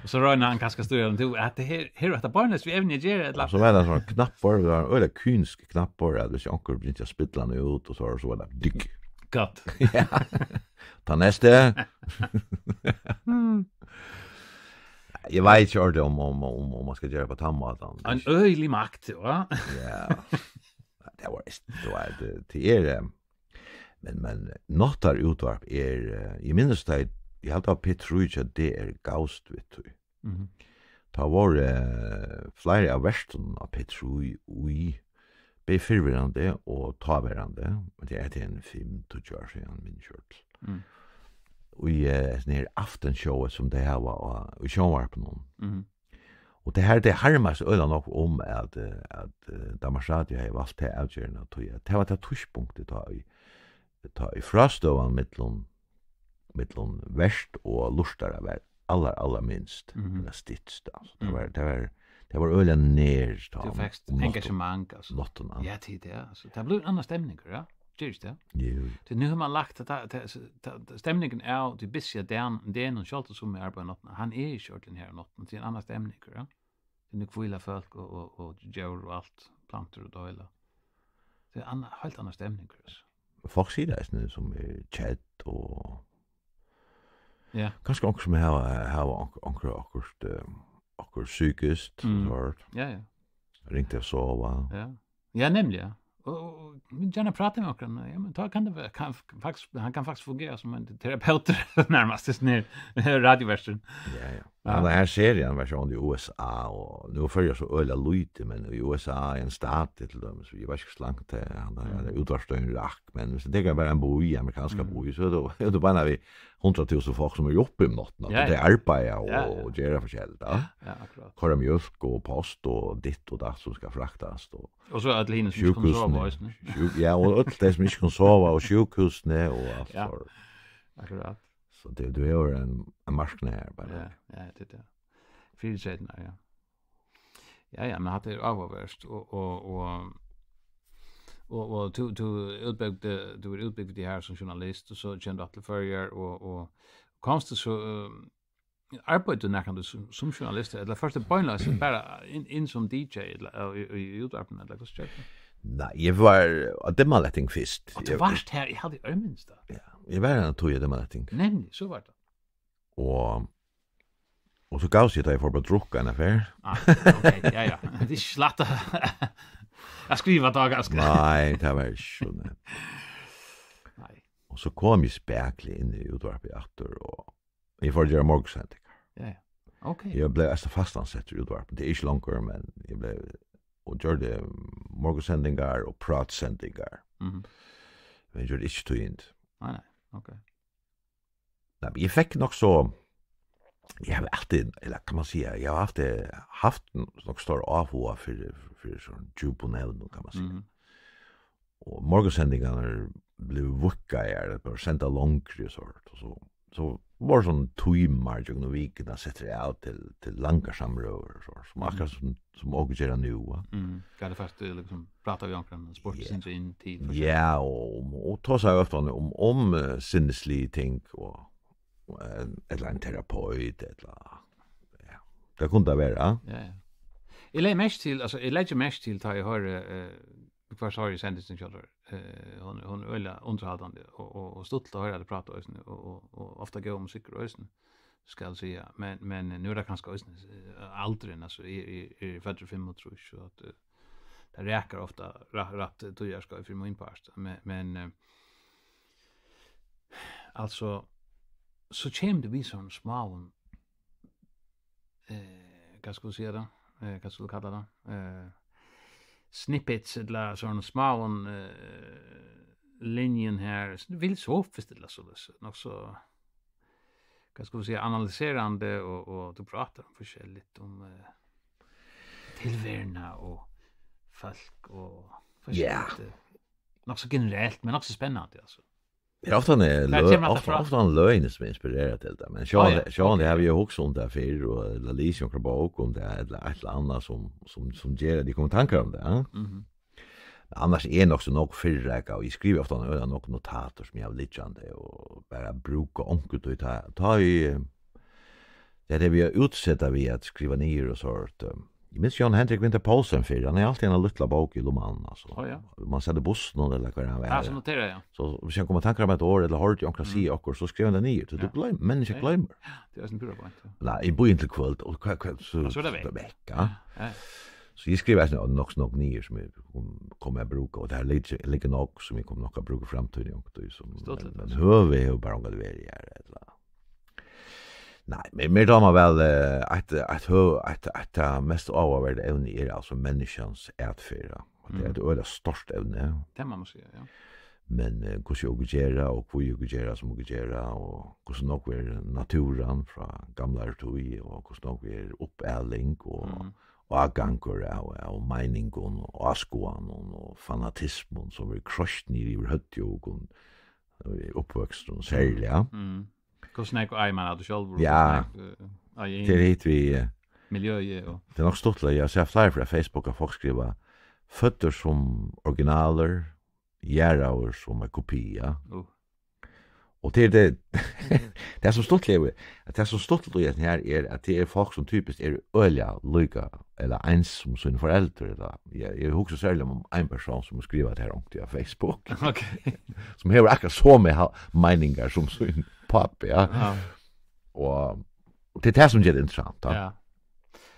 Og so roynir hann kanska at stýra, men tú, at tað her, her er hetta beinleiðis við evnið at gera, ella? Og so var tað ein sånn knappur, tað var ein øgiliga kynisk knappur, at viss onkur begynti at spilla hann út, og so, so var tað dygg. Gott. Ja. Ta næsta. Eg veit ikki ordiliga um, um, um, um man skal gera upp á tann mátan. Ein øgilig makt, va? Ja. Tað var, tað var, tað, tað er, eh, men, men náttarútvarp er, eh, eg minnist tað, eg haldi, at P trý hjá D R gavst við tí. Mhm. Tá vóru, eh, fleiri av vertunum á P trý í, bæði fyrrverandi og táverandi, men tað er til ein fimm, tíggju ár síðan, minnist eg. Mm. Og í, eh, sånn her aftenshowið, sum tey hava á, í sjónvarpinum. Mhm. Og tað her, tey harmast øgiliga nógv um, at, eh, at, eh, Danmarks Radio hevði valt ta avgerðina, tí at tað var tað tíðspunktið, tá í, tá í frástøðan millum, millum vert og lurtara var allar, allar minst, Mhm. ella stytst, altso. Tað Mm. var, tað var, tað var øgiliga nær, tá Tú um, fekst um náttu-, engagement, altso. náttina. Ja, tí tað, altso. Tað blívur ein annan stemningur, ja. Ger ikki tað? Jú. Tí nú hevur man lagt at tað, tað, tað, stemningin er, tú byrjar dagin, dagin og sjálvt sum er arbeiði náttina. Hann er ikki ordiliga her náttina, tað er ein annan stemningur, ja. Tað er nú hvíla fólk og, og, og djór og alt, plantur og tað heila. Tað er anna, heilt annan stemningur, altso. Fólk siga tað eisini sum er kedd og Ja. kanska onkur sum hava, hava onkur, onkur, okkurt, eh, okkurt psykiskt, Mm. so Ja, ja. ringt at sova. Ja. Ja, nemliga. Og, og, og vit gjarna prata við onkran, ja, men tá kann tað vera, kann, faktiskt, hann kann faktiskt fungera sum ein terapeutur, nærmast, sum er radiovertur. Ja, ja. Ja. Men her serian var sjálvandi í U S A, og nú er Føroyar so øgiliga lítið, men í U S A er ein stati, til dømis, eg veit ikki, hvussu langt tað er, hann er Mm. útvarpsstøðin rak, men viss tú tekur bara ein bý, amerikanska Mm. bý, so er tað, er tað bara við hundrað túsund fólk sum eru uppi um náttina, Ja, og tey ja. arbeiða og, Ja, ja. og gera forskelligt, ja. Ja, akkurát. Koyra mjólk og post og ditt og datt sum skal fraktast, og Og so øll hini sum ikki kunnu sova Sjúkrahúsini. eisini. Sjú-, ja, og øll tey sum ikki kunnu sova, og sjúkrahúsini og alt Ja. for. Akkurát. So tað, tað er jo ein, ein marknað her, bara. Ja, ja, tað er tað. Fyritreytirnar, ja. Ja, ja, men hatta er áhugavert, og, og, og, og, og tú, tú útbúgvdi, tú er útbúgvin her sum journalist, og so kemur tú til Føroyar, og, og komst tú so, eh, arbeiddi tú nakrantíð sum, sum journalist, ella fórt tú beinleiðis bara inn, inn sum D J, ella, eh, í, í, í útvarpinum, ella hvussu gekk tað? Nei, eg var á Dimmalætting fyrst. Og tú Eg varst her, eg haldi, eg minnist tað. Ja, eg var ein tíð á Dimmalætting. Nemliga, so var tað. Og, og so gavst eg, tá eg fór bara at drukka eina ferð. Ah, ok, ja, ja. Tað er ikki slætt at skriva tað, kanska. Nei, tað var ikki so, nei. Nei. Og so kom eg spakuliga inn í útvarpið aftur, og eg fór at gera morgunsendingar. Ja, ja. Ok. Eg bleiv eisini fastansettur í útvarpinum. Tað er ikki longur, men eg bleiv, og gjørdi morgunsendingar og prátsendingar. Mhm. Men eg gjørdi ikki tíðindi. Nei, nei, ok. Nei, men eg fekk nokk so, eg havi altíð, ella kann man siga, eg havi altíð havt nokk stóran áhuga fyri, fyri sovorðnum djúpum evnum, kann man siga. Mhm. Og morgunsendingarnar blivu víðkaðar, tær blivu sendar longri og sovorðið, og so, so vóru sovorðnir tímar gjøgnum vikuna settir av til, til langar samrøður og so, sum Mhm. akkurát sum, sum okur gera nú, va? Mhm. Hvat er fast, eh, liksom, prata við onkran, spurt Ja. sindur inn til, for Ja, og, og tosa ofta um, um, eh, sinnislig ting, og, og, eh, ella ein terapeut, ella, ja. Tað kundi tað vera, ja. Ja, ja. Eg legði merki til, altso, eg leggi merki til, tá eg hoyri, eh, hvørt hoyri eg sendingina sjálvur. Eh, hon, hon er øgiliga undirhaldandi og, og, og stuttligt at hoyra teg prata eisini, og, og, og ofta góður musikkur eisini, skal eg siga. Men, men nú er tað kanska eisini, eh, aldurin, altso, eg, eg, eg eri føddur í fimmogtrýss, so at, eh, tað rakar ofta ra-, rætt tíðarskeið fyri mín part. Men, men, eh, altso, so kemur tað við sovorðnum smáum, eh, hvat skal eg siga tá? eh, hvat skal du kalla tað? Eh, snippets, ella sovorðnum smáum, eh, linjum her, so filosofiskt ella soleiðis, nokk so, hvat skal man siga, analyserandi, og, og tú prátar um forskelligt, um, eh, tilveruna og fólk og Ja. forskelligt, eh, nokk so generelt, men nokk so spennandi, altso. Ja, ofta er Hvar lø-, kemur hatta ofta, frá? ofta er løgini sum inspirerar til tað, men Á, sjálvandi, ja, sjálvandi ok, havi eg hugsað um tað fyrr, og, ella lisið onkra bók um tað, ella eitt ella annað sum, sum, sum ger at eg komi í tankar um tað, ja. Mhm. Annars er eg nokk so nógv fyrireikað, og eg skrivi ofta øgiliga nógv notatir sum eg havi liggjandi, og bara brúka onkuntíð tá, tá eg, tað er við at útseta við at skriva niður og so, eh, eg minnist Jón Hendrik Winther Poulsen fyrr, hann hevði altíð eina lítla bók í lummanum, altso. Á, ja. Man sat í bussinum, ella hvar hann var. Ja, so notera, ja. So, hvis hann kom í tankar um eitt orð, ella hoyrdi onkran Mm. siga okkurt, so skrivar hann tað niður, so tú Ja. gloym-, menniskja Ja. gloymir. Ja, tað er ein púra point, ja. Nei, eg bíði inntil kvøld, og hva, hva, so, Ja, so er tað so vekk. vekk, ja. Ja, ja. So eg skrivi eisini nokk so nógv niður, sum eg kom, kom at brúka, og tað her liggur, liggur nokk, sum eg kom nokk at brúka í framtíðini, onkuntíð, sum, Stuttligt, men, men altso. Høvið hevur bara ongantíð verið her, ella. Nei, men mær dámar væl, eh, eitt, eitt hø-, eitt, eitt av mest áhugaverda evni er altso menniskjans atferð, ja. Og tað er Mm. eitt øgiliga stórt evni. Tað má man siga, ja. Men, eh, hvussu okur gera, og hví okur gera, sum okur gera, og hvussu nógv er náttúran frá gamlari tíð, og hvussu nógv er uppaling, og, Mm. og ágangur av, av meiningum, og áskoðanum, og fanatismum, sum verður kroyst niður yvir høvdið á okum, í uppvøkstrinum serliga. Mm. Hvussu nógv eigur man av tí sjálvur, og Ja. hvussu nógv, eh, eigur Tað er hitt við, eh, miljøið og tað er nokk stuttligt, eg havi sæð fleiri, fleiri á Facebook, at fólk skriva, "Føddur sum originalir, jarðaður sum ein kopi", ja. Ú. Og tað er tað, tað sum stuttligt er, at tað sum stuttligt í hesum her er, at tað er fólk sum typiskt eru øgiliga líka, ella eins sum síni foreldur, ella, eg, eg hugsi serliga um ein persón sum skrivar tað her onkuntíð á Facebook, Ok. sum hevur akkurát somu ha-, meiningar sum sín pápi, ja. Ja. Og, og tað er tað sum ger tað interessant, ja. Ja.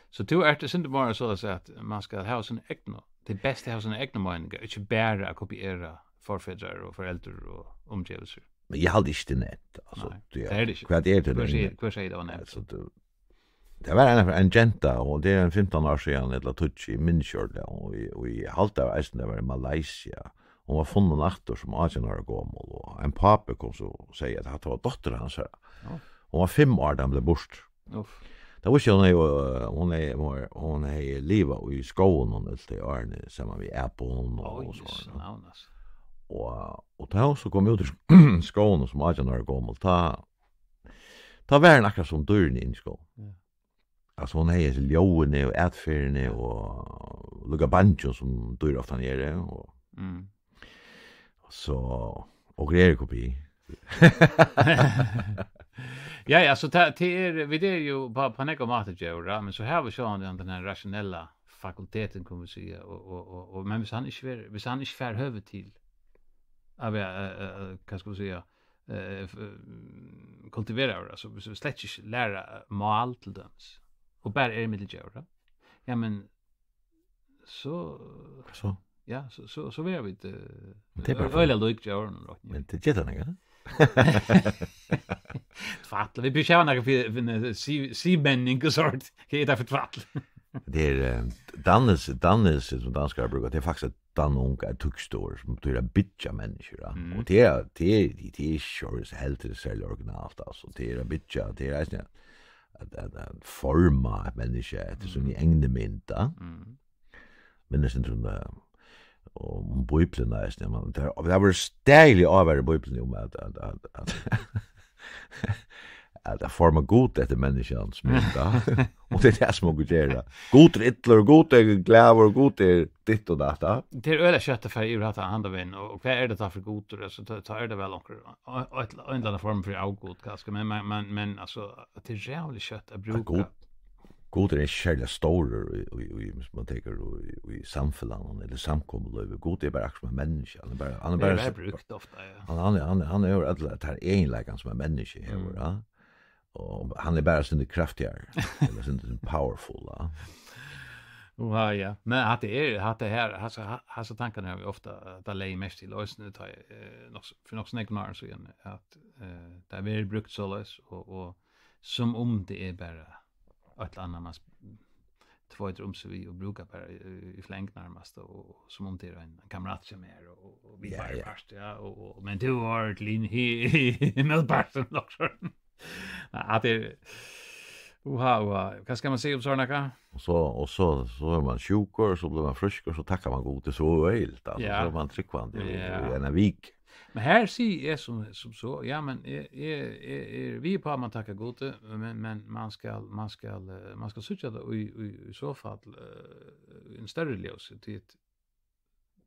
So tú ert eitt sindur meira soleiðis at man skal hava sína egnu, tað er best at hava sína egnu meiningar, ikki bara at kopiera forfedrar og foreldur og umgevelsir. Men eg haldi ikki tað er neyðugt, altso, Nei, tú, tað er tað ikki. hvat er tað Hvør neyðugt? sigur, hvør sigur tað var neyðugt? Altso, tú, tað var ein, ein genta, og tað er ein fimtan ár síðan, ella tíggju, eg minnist ikki ordiliga, og eg, og eg haldi eisini, tað var í Malaysia. Hon var funnin aftur sum átjan ára gomul, og ein pápi kom so og segði, at hatta var dóttir hansara. Ja. Hon var fimm ár, tá hon bleiv burtur. Uff. Tað vísti, hon hevði, hon hevði, hon hevði livað í skóginum øll tey árini, saman við apum og, Oj, og so, Jesu ja. navn, altso. Og, og tá hon so kom út úr sk-, skóginum sum átjan ára gomul, tá, tá var hon akkurát sum dýrini inni í skóginum. Ja. Altso, hon hevði hesi ljóðini og atferðini Ja. og líka bangin sum dýr ofta eru, og Mm. so, og eru kopi. Ja, ja, so tað, tað er, vit eru jú á, á nógvar mátar djór, ja, men so hava vit sjálvandi tann her rationella fakultetin, kunnu vit siga, og, og, og, og, men viss hann ikki ver-, viss hann ikki fær høvi til at vera, eh, eh, eh, hvat skal man siga, eh, f-, eh, kultiveraður, altso, viss vit slett ikki læra, eh, mál til dømis, og bara eru millum djór, ja. Ja, men so, So. ja, so, so, so verða vit, eh, Men tað er bara ø-, øgiliga lík djórunum, rokni eg. Men tað geta tey ikki. Tvætl. Vit brúka ikki nakað fyri, fyri, eh, sí-, símenning og sovorðið. Hvat er tað fyri tvætl? Tað er, eh, dannelse, dannelse, sum danskarar brúka, tað er faktiskt dannelse, er týskt orð, sum betýðir at byggja menniskju, ja. Mm. Og tað er, tað er, tað er ikki so heldur serliga originalt, altso. Tað er at byggja, tað er eisini at, at, at forma eitt menniskja eftir Mm. síni egnu mynd, ja. Mm. Minnist ikki um tað, og um Bíbliuna eisini, men tað, tað var støðugt ávirki í Bíbliuni um at, at, at, at, at, at forma Gud eftir menniskjans mynd, ja. Og tað er tað sum okur gera. Gud er illur, Gud er glaður, Gud er ditt og datt, ja. Tað er øgiliga skjótt at fara yvir hatta handan vegin, og, og hvat er tað tá fyri gudur? Altso, tá, tá er tað væl onkur, ein, ein, ein ella annan form fyri avgud, kanska, men, men, men, men, altso, at tað er ræðuliga skjótt at Ja, brúka. Gud, Gud er ikki serliga stórur í, í, í, viss man tekur í, í samfelagnum ella samkomulívi. Gud er bara akkurát sum ein menniskja. Hann er bara, hann er Tað er bara væl brúkt ofta, ja. Hann, hann, hann, hann hevur allar tær eginleikar sum ein menniskja hevur, Mm. ja. Og hann er bara sindur kraftigari, ella sindur powerful, ja. Uha, ja. Men hatta er, hatta her, hasa, ha-, hasa tankarnar hava vit ofta, eh, tað legði eg merki til eisini, tá eg, eh, nokk so, fyri nokk so nógvum árum síðan, at, eh, tað verður brúkt soleiðis, og, og sum um tað er bara eitt ella annað, man sp-, tveir um seg við og brúka bara í, í fleng nærmast, og, og sum um tað er ein, ein kammerat hjá mær, og, og, og vit Ja, bara ja. Part, ja, og, og, men tú var til hin, hin, hin, mótpartin nokk so. Nei, at tað er, uha, uha, hvat skal man siga um sånn, hva? Og so, og so, so er man sjúkur, og so blir man frískur, og så takkar man Gud, det er så øgilt, altså, Ja. Så er man trúgvandi í, Ja. Í eina viku. Men her sigur eg sum, sum so, ja, men eg, eg, eg, eg, vit eru á, man takkar Gud, men, men man skal, man skal, eh, man skal síggja tað í, í, í so fall, eh, í einum størri ljósi, tí at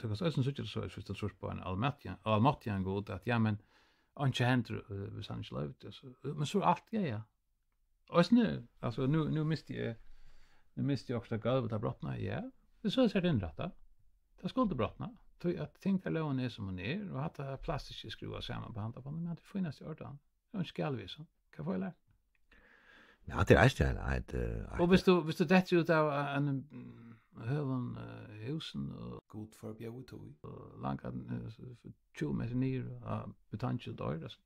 tú kanst eisini síggja tað so, viss tú trýrt á ein almáttigan, almáttigan Gud, at, ja, men einki hendir, eh, viss hann ikki loyvir tað, so, men so er alt, ja, ja. Og eisini, altso, nú, nú misti eg, nú misti eg okkurt av gólvi, tað brotnaði, ja. Tað er so, er tað innrættað. Tað skuldi brotna. Tí at tingtalógin er, sum hon er, og hatta plastikið er skrúvað saman á handan, men tað er fínasta í ordan. Tað er einki galið við so. Hvat feilar? Ja, tað er eisini ein, ein, eh, Og viss tú, viss tú dettur út av einum, mm, høgum, eh, húsum og Gud forbjóði tí. Og langt, eh, tjúgu metrar niður á betongi og doyrt, altso.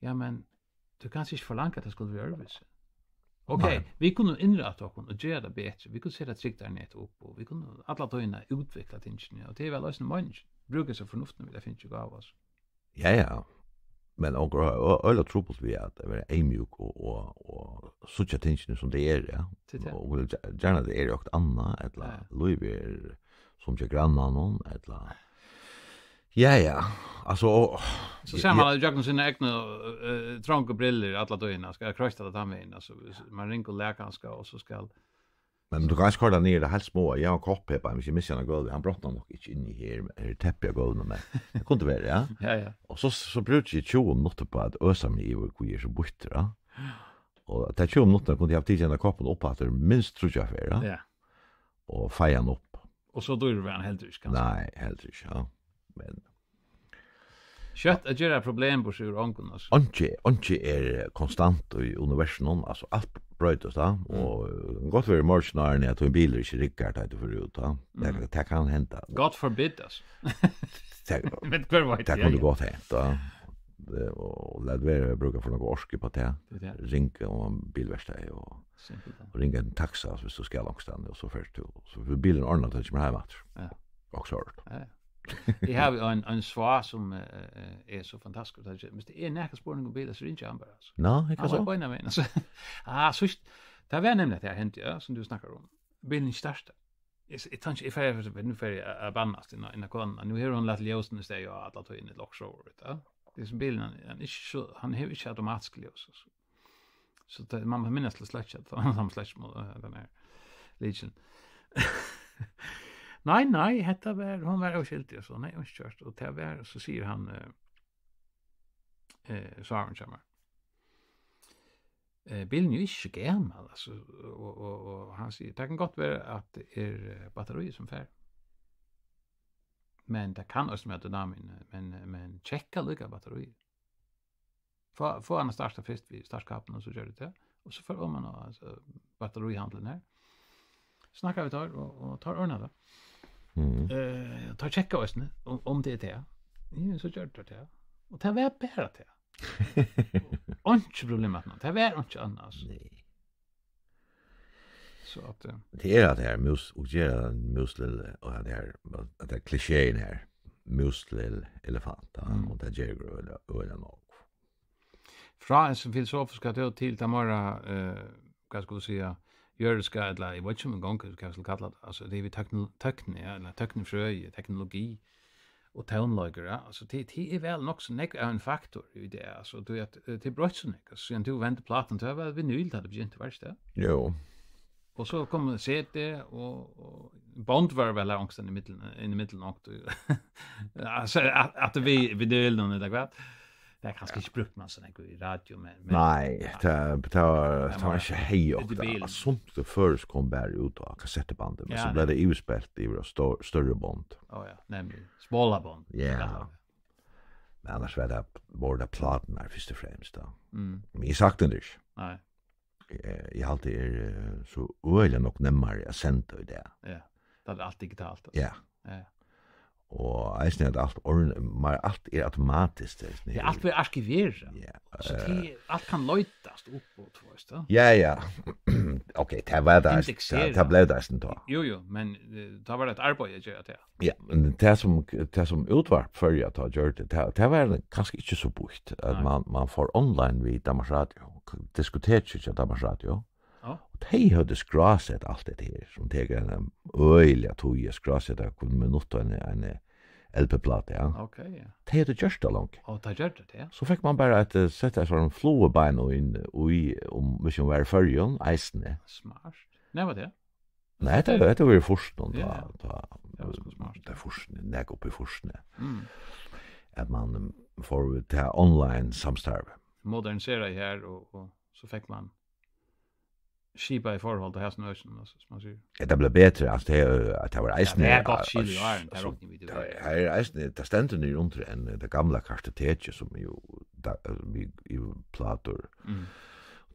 Ja, men tú kanst ikki forlanga, at tað skuldi vera øðrvísi. Ok, Nei. Vit kunnu innrætta okkum og gera tað betri. Vit kunnu seta trygdarnet upp, og vit kunnu alla tíðina útvikla tingini, og tað er væl eisini meiningin. Brúka hesa fornuftina, vit hava fingið í gávu, altso. Ja, ja. Men onkur hevur ø-, øgiliga trupult við at vera eyðmjúk og, og, og síggja tingini sum tey eru, ja. Tað er tað. Og vil gje-, gjarna at tað er okkurt annað, ella Ja. Lívið er sum hjá grannanum, ella Ja, ja. Altso, og So sær man tað ígjøgnum sínar egnu, eh, trongu brillur alla tíðina, skal kroysta tað tann vegin, altso, viss man ringur lag kanska, og so skal Men tú kanst koyra tað niður, tað heilt smáa. Eg havi ein kopp her, bara, viss eg missi hann á gólvið, hann brotnar nokk ikki inni her, men er teppi á gólvinum, men tað kundi verið, ja. Ja, ja. Og so, so brúki eg tjúgu minuttir uppá at øsa meg yvir, hví eg eri so býttur, ja. Og tær tjúgu minuttirnar kundi eg havt tikið hendan koppin upp aftur minst tríggjar ferðir, ja. Ja. Og feiað hann upp. Og so dýrur var hann heldur ikki, kanska. Nei, heldur ikki, ja. Men Skjótt at gera problem burtur úr ongum, altso. Einki, einki er konstant í universinum, altso, alt broytist, tá, Mm. og, eh, gott vera í morgin, áðrenn at ein bilur ikki riggar, tá tú fer út, tá. Tað, Mm. tað kann henda. God forbid, altso. Tað, Men hvør veit, tað ja, kundi ja. gott hent, tá. Det, og lat vera at brúka for nógva orku uppá tað. Tað er tað. Ring um bilverkstaðið og Simpelthen. Og ringa ein taxa, viss tú skal onkustaðni, og so fert tú, so fer bilurin ordnað, tá tú kemur heim aftur. Ja. Og so er tað. Ja, ja. Eg havi ein, ein svág sum, eh, eh, er so fantastiskur, tá eg, viss tað er nakar spurningur um bilar, so ringi eg hann bara, altso. Ná, eg kann Hann var so. Beinanvegin, altso. Ah, so, tað var nemliga tað hendi, ja, sum tú snakkar um. Bilurin ikki startar. Eg, eg, eg, eg fer, nú fer eg at, at bannast inn á, inn á konuna. Nú hevur hon latið ljósini staðið á alla tíðina, ella okkurt so, veit tú. Tað er sum bilurin, hann, hann er ikki so, hann hevur ikki automatisk ljós, altso. So tað, man minnist til sløkkja, at hann sløkkja, eh, tann her lykilin. Nei, nei, hetta var, hon var óskyldig, og so, nei, hon ikki gjørt, og tað var, so sigur hann, eh, eh, sárin hjá mær. Eh, bilurin er jo ikki so gamal, altso, og, og, og hann sigur, tað kann gott vera, at tað er, eh, batteríið, sum fer. Men tað kann eisini vera dynamikin, men, men tjekka líka batteríið. Fá, fá hann at starta fyrst við startknappinum, og so ger tú tað. Og so fer oman á, altso, batteríhandilin her. Snakka við teir, og, og teir ordna tað. Mhm. Eh, teir tjekka eisini, um, um tað er tað. Ja, so ger teir tað. Og tað var bara tað. Einki problem at ná. Tað var einki annað, altso. Nei. So at, eh, Tað er at tað er mus, og gera mús lille, og at tað er, at tað er klisjeen her. Mús lille elefant, ja, Mm. og tað ger øgiliga, øgiliga nógv. Frá hesum filosofiska til, til tað meira, eh, hvat skal eg siga, jødiska, ella eg veit ikki um eg gongur, hvat eg skal kalla tað. Altso, tað er við tekno-, tekni, ja, ella teknifrøði, teknologi og tónleikur, ja. Altso, tað, tað er væl nokk so nógv av ein faktor í tað, altso, tú veit, eh, tað er broytt so nógv. Altso, síðan tú vendi plátan, tað var vinyl, tá tað begynti, var tað ikki tað? Jú. Og so kom C D, og, og bond var væl onkustaðni í millum, inn í millum onkt, og, altso, at, at við, við døl, ella hvat. Tað er kanska ikki brúkt man so nógv í radio, men, men Nei, ja. tað, tað var, Tað tað var var ikki hei Út í okta. Bilin. Sumt til føroyskt kom bara út á kassettubandi, men Ja, so bleiv nei. tað yvirspælt yvir á stór-, størri bond. Ó ja, nemliga. Smála bond. Ja. Ja. Men annars var tað, vóru tað pláturnar fyrst og fremst, tá. Mm. Men eg sakni tað ikki. Nei. Eg, eg haldi, er, eh, so øgiliga nógv nemmari at senda í dag. Ja. Tað er alt digitalt, altso. Ja. Ja. Og eisini at alt orn-, meir, alt er automatiskt, eisini. Ja, alt verður arkiverað. Ja, So eh, tí alt kann leitast upp og, tú veist, ja. Ja, ja. ok, tað var tað, tað, Indeksera. Tað bleiv tað eisini tá. Jú, jú, men, eh, tá var tað eitt arbeiði at gera tað. Ja, men tað sum, tað sum Útvarp Føroya tá gjørdi, tað, tað var kanska ikki so býtt, at Nei. man, man fór online við Danmarks Radio, diskotekið hjá Danmarks Radio. Ja. Og tey høvdu skrásett alt hetta her, sum tekur eina øgiliga tíð at skráseta, hvønn minutt og eina, eina L P-plátu, ja. Ok, ja. Tey høvdu gjørt tað longu. Og tað gjørdi tað, ja. So fekk man bara at, eh, seta eitt sovorðið flugubein í, í, um, hvis hon var í Føroyum, eisini. Smart. Nei, var tað? Nei, hetta, hetta var í fýrsunum, Ja, tá, ja. tá, Tað var sko smart. tað er fýrsini, nakað upp í fýrsini. Mm. At man, um, fór við til online samstarv. Moderniseraði her, og, og so fekk man skipað í forhold til hasum økinum, altso, sum man sigur. Ja, tað bleiv betri, altso, tað, at tað var Ja, eisini, tað er gott skil í áðrenn, tað altso, rokni vit tað, við. Her er eisini, tað stendur niðri undir enn, eh, tað gamla kartotekið, sum jú, da, eh, við, í plátur. Mm.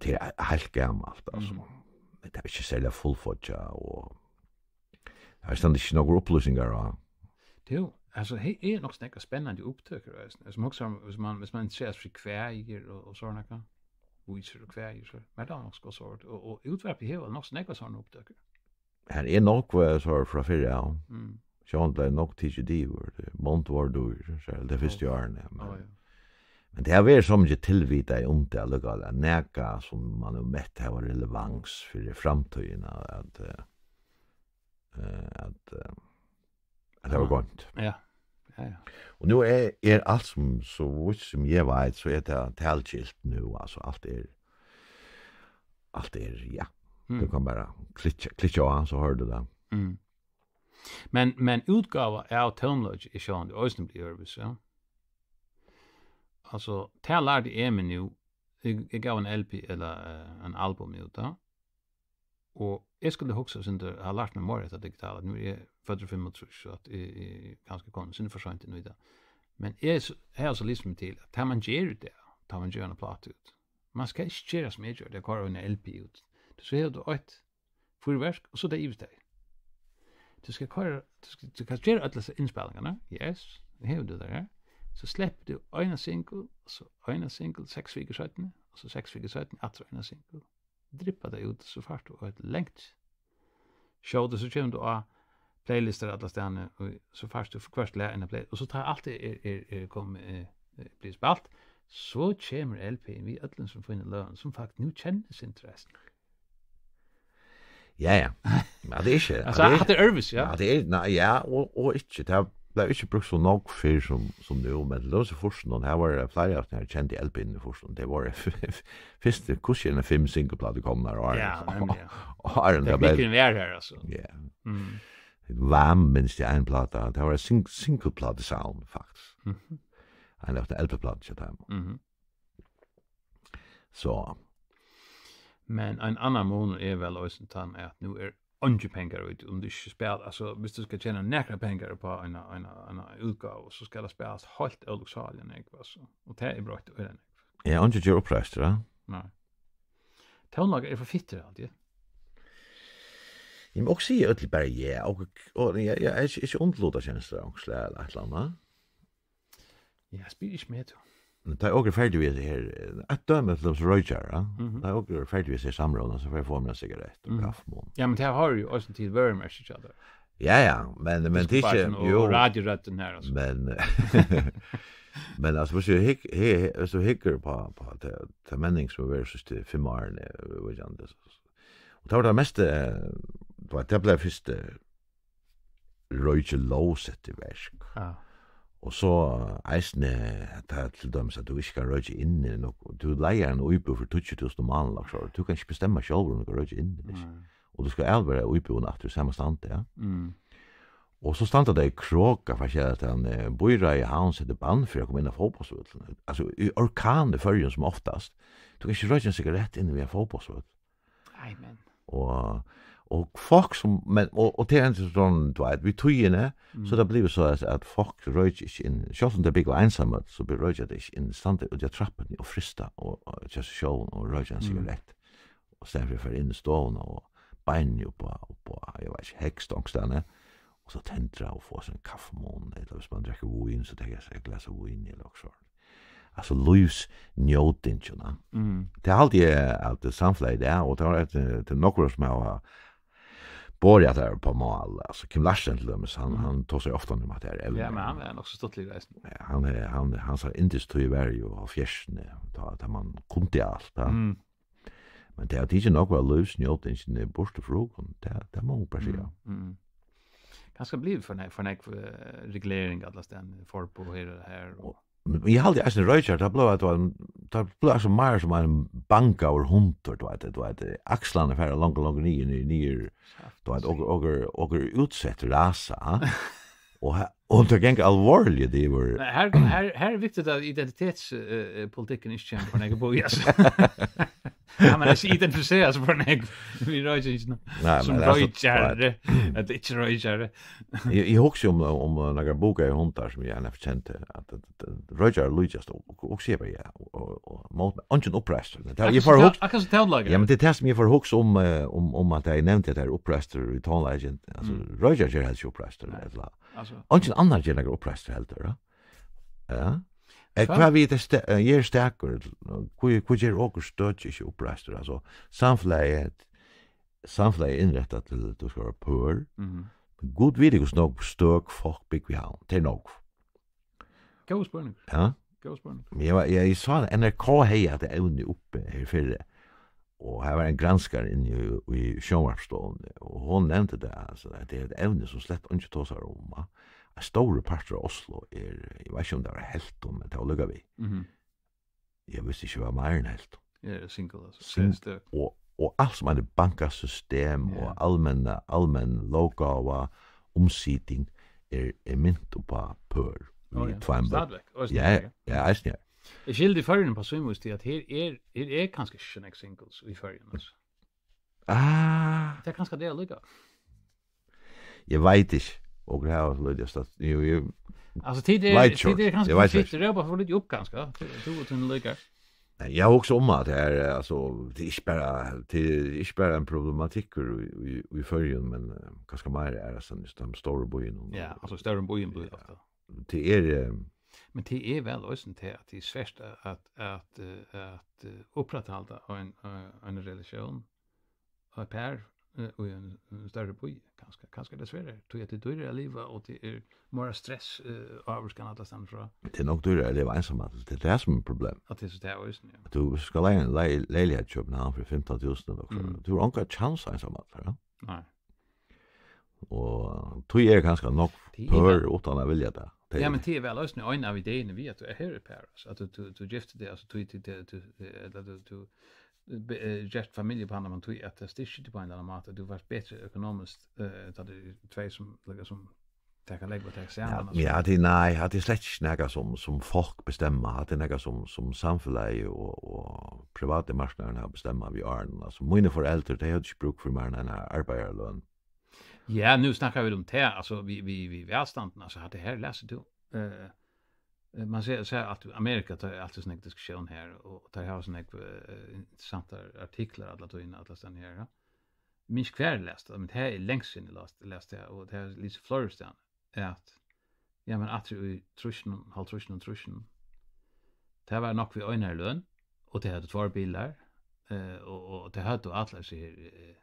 Tað er heilt gamalt, altso. Mm. Men tað er ikki serliga fullfíggjað, og her stendur ikki nakrar upplýsingar á. Jú, altso, her er nokk so nógvar spennandi upptøkur, eisini. Altso, man hugsar um, hvis man, hvis man interesserar seg fyri kvæðir og, og sovorðið nakað, vísur og kvæðir, so, men tað er nokk so gott sort. Og, og Útvarpið hevur nokk so nógvar sovorðnar upptøkur. Her er nokk, eh, so frá fyrr, ja. Mm. Sjálvandi bleiv nokk tikið yvir, tað er mong ár, so er tað fyrstu Ó. árini, men, Ó, ja. men tað hevur verið so mikið tilvitað um tað allíkavæl, at nakað sum man hevur mett hava relevans fyri framtíðina, at, eh, eh, at, eh, at tað var Ja. goymt. Ja. Ja, ja. Og nú er, er alt sum, so vítt sum eg veit, so er tað talgilt nú, altso alt er, alt er, ja. Mm. Tú kann bara klikka, klikka á, so hoyrir tú tað. Mm. Men, men útgáva av tónleiki er sjálvandi eisini blivið øðrvísi, ja. Altso, tað lærdi eg meg nú. Eg, eg gav ein L P ella, eh, ein album út, ja. Og eg skuldi hugsa, sum tú har lært meg meira hetta digitala. Nú er eg føddur í fimmogtrýss, so at eg, eg er kanska komin sindur for seint inn í tað. Men eg s-, eg havi so lisið meg til, at tað man ger í dag, tá man ger eina plátu út. Man skal ikki gera sum eg gjørdi, at koyra eina L P út. Tú, so hevur tú eitt fýrverk, og so tað yvist tey. Tú skal koyra, tú skal, tú kanst gera allar hesar innspælingarnar, yes, nú hevur tú tær her. So sleppur tú eina single, og so eina single, seks vikur seinni, og so seks vikur seinni, aftur eina single. Drippa tey út, so fært tú eitt langt show, og so kemur tú á playlistar allastaðni, og so fært tú hvørt lag inn á play, og so tá alt er, er, er, er komið, eh, eh, blivið spælt, so kemur L P-in við øllum sínum fínu løgum, sum fakt nú kennist interessen. Ja, ja. Ja, tað er ikki, Altso, tað er, hatta er øðrvísi, ja. Ja, tað er, nei, ja, og, og ikki, tað bleiv ikki brúkt so nógv fyrr sum, sum nú, men til dømis í fýrsunum, her var tað fleiri av teimum kendu L P-unum í fýrsunum, tað var fyrst, hvussu er fimm singleplátur komnar á Ja, áðrenn, nemliga. áðrenn tað bleiv Teknikkurin var her, altso. Ja. Mm. Wham, minnist eg ein pláta, tað var sing-, singleplátusound, faktiskt. Mhm. Ein av L P-plátum hjá teimum. Mhm. So. Men ein annan munur er væl eisini tann, at nú er eingir pengar í tí, um tú ikki spæl-, altso, viss tú skal tjena nakrar pengar upp á eina, eina, eina útgávu, so skal tað spælast heilt ólukksáliga nógv, altso. Og tað er broytt øgiliga nógv. Ja, eingin ger uppreistur, ja. Nei. Tónleikar er for fittir, haldi eg. Eg má okkurt siga øll bara ja, og, og ja, ja, eg, eg, eg undluta kensla, og slag, eitt ella annað. Ja, spyr ikki meg, tú. Men tá eg er ferdig við hetta her, eitt dømi til dømis roykjara, ja. Mhm. Tá eg er ferdig við hetta samrøðuna, so fari eg at fáa mær ein sigarett og Mhm. kaffimunn. Ja, men tað hoyrir jú eisini til vørumerkið hjá tær. Ja, ja, men, men tað er Diskobaksin ikki, og jú. Radiorøddin her, altso. Men, men altso, viss tú hygg-, he-, he-, viss tú hyggur á, á ta, ta menning sum hevur verið síðstu fimm árini, eh, veit eg ikki, og tað var tað mesta, eh, tað var, tað bleiv fyrst, eh, roykilóg sett í verk. Ja. Og so eisini, tað til dømis, at tú ikki kann roykja inni, og tú leigar eina íbúð fyri tíggju túsund um mánaðin, so tú kanst ikki bestemma sjálvur, um tú kanst roykja inni, ikki? Nei. Og tú skalt avlevera íbúðina aftur í sama standi, ja. Mm. Og so standa tey og króka, for at siga at hann, eh, býráðið í Havn setti bann fyri at koma inn á fótbóltsvøllin. Altso, í orkan í Føroyum sum oftast, tú kanst ikki roykja ein sigarett inni við ein fótbóltsvøll. Nei, men Og, og fólk sum, men, og, og tað er eisini sovorðið, tú veit, við tíðini, Mm. so er tað blivið so, at, at fólk roykja ikki inni, sjálvt um tey búgva einsamøll, so roykja tey ikki inni, standa úti á trappuni og frysta og, og hjá sær sjálvum og roykja ein Mm. sigarett, og staðin fyri at fara inn í stovuna og beinini upp á, upp á, eg veit ikki, hægst onkustaðni, og so tendra og fáa sær ein kaffimunn, ella viss man drekkur vín, so taka sær eitt glas av víni ella okkurt sovorðið. Altso, lívsnjótingina. Mm. Tað haldi eg, at samfelagið í dag, og tað var eitt, eh, til nøkur, sum hava borið tað her upp á mál. Altso, Kim Larsen til dømis, hann, mm, hann tosar ofta um at tað er evni. Ja, men hann er nokk so stuttligur eisini. Ja, hann er, hann, hansara yndistíð var jú hálvfjerðsini, tá, tá man kundi alt, ja. Mm. Men tað er tikið nógv av lívsnjótingini burtur frá okkum, tað, tað má man bara siga. Mm, mm. Kanska blivið for nógv, for nógv, eh, regulering allastaðni, forboð her og har og Men eg haldi eisini roykjarar, tað blívur, at tað blívur so meira sum ein bankaður hundur, tú veit, tú veit, akslarnar fara longur, longur niður, niður, niður, tú veit, okur, okur, okur er útsett rasa, og her, og tað ganga alvorliga yvir. Nei, her, her, her er viktigt at identitets-, eh, eh, politikken ikki kemur for nógv upp í, altso. Ja, men ikki identifisera seg for nógv við royking, nei, sum men altso, roykjari, at ikki roykjari. Eg, eg hugsi um, um, um nakrar búkaðar hundar sum eg einaferð kendi, at, at, at roykjarar líkjast og, og, og siga bara ja, og, og, og mót, eingin uppreistur. Men tað, eg fari at hugsa, akkurát sum tónleikarar. Ja, men tað er tað sum eg fari at hugsa um, eh, um, um at eg nevndi at tað er uppreistur í tónleiki, altso, mm, roykjarar gera helst ikki uppreistur, nei, ella, altso, eingin annar ger nakar uppreistur heldur, ja. Ja. Eh, hvat? Hvat við tað sta-, eh, eg eri stakur, hví, hví ger okur støki ikki uppreistur, altso, samfelagið, samfelagið er innrættað til, at tú skalt vera pør. Mhm. Gud veit, hvussu nógv støk fólk búgva í Havn. Tað er nógv. Góður spurningur. Ja. Góður spurningur. Men eg var, eg, eg sá, N R K hevði hatt evni uppi her fyrr, og her var ein granskari inni í, í sjónvarpsstovuni, og hon nevndi tað, altso, at tað er eitt evni, sum slett eingin tosar um, va? Ein stórur partur av Oslo er, eg veit ikki, um tað var helvtin, men tað var líka við. Mhm. Eg visti ikki, var meira enn helvt. Eg eri single, altso. Sing-, sera støk. Og, og alt sum eitur bankasystem, ja, og almenna, almenn lóggáva, umsiting, er, er mint upp á pør. Ó, við ja. Tveim børn. Stadigvæk, eisini ja, her, ja. Ja, eisini her. Eg skilti í Føroyum á sín vísi, at her er, her er kanska ikki so nógv singles í Føroyum, altso. Ah. Tað er kanska tað líka. Eg veit ikki. Okur hava so lítið støtt. Jú, jú. Altso, tit eru, tit eru kanska, tit rópa for lítið upp, kanska. Tú, tú og tíni líkar. Nei, eg hugsi um at tað er, altso, tað er ikki bara, tað er ikki bara ein problematikkur í, í, í Føroyum, men, eh, kanska meira er tað soleiðis í teimum stóru býunum. Ja, altso, stóru býunum blívur ja. Ofta. Tað er, eh, men tað er væl eisini tað, at tað er svært at, at, eh, at, eh, uppræthalda ein, eh, ein relatión og eitt par, eh, í ein, ein størri bý, kanska. Kanska er tað sværari, tí at tað er dýrari at liva, og tað er meira stress, eh, ávirkan allastaðni frá. Tað er nokk dýrari at liva einsamallur. Tað er tað sum er problem. At tað er so tað eisini, ja. At tú skal leiga ein lei-, leiligheit í København fyri fimtan túsund ella okkurt. Mm. Tú hevur ongan kjans einsamallur, ja. Nei. Og tí er kanska nokk pør uttan at vilja tað. Tað ja, er men tað er væl eisini ein av ideini við, at tú er her í Paris, at tú, tú, tú giftir teg, altso, tú, tú, tú, tú, eh, ella tú, tú, eh, be-, eh, gert familju á annan, men tí at tað styrkir teg á ein ella annan máta, tú fært betri økonomiskt, eh, tá tað eru tvey sum, líka sum, taka legg og taka saman, ja, altso. Ja, tað er, nei, tað er slett ikki nakað sum, sum fólk bestemma, tað er nakað sum, sum samfelagið og, og privati marknaðurin hava bestemmað við árunum. Altso, mínir foreldur, tey høvdu ikki brúk fyri meira enn eina arbeiðaraløn. Ja, nú snakka vit um tað, altso, við, við, við vælstandin, altso, hatta her lesur tú, eh, eh, man sær, sær at Amerika, tað er altíð so nógv diskusjón her, og, og tey hava so nógv, eh, interessantar artiklar alla tíðina, allastaðni her, ja. Minnist hvar eg las tað, men tað er langt síðan eg las, las tað, og tað er Lise Florestein, at, ja, men aftur í trýssunum, hálvtrýssunum, trýssunum, tað var nokk við einari løn, og tey høvdu tveir bilar, eh, og, og tey høvdu allar hesi her, eh,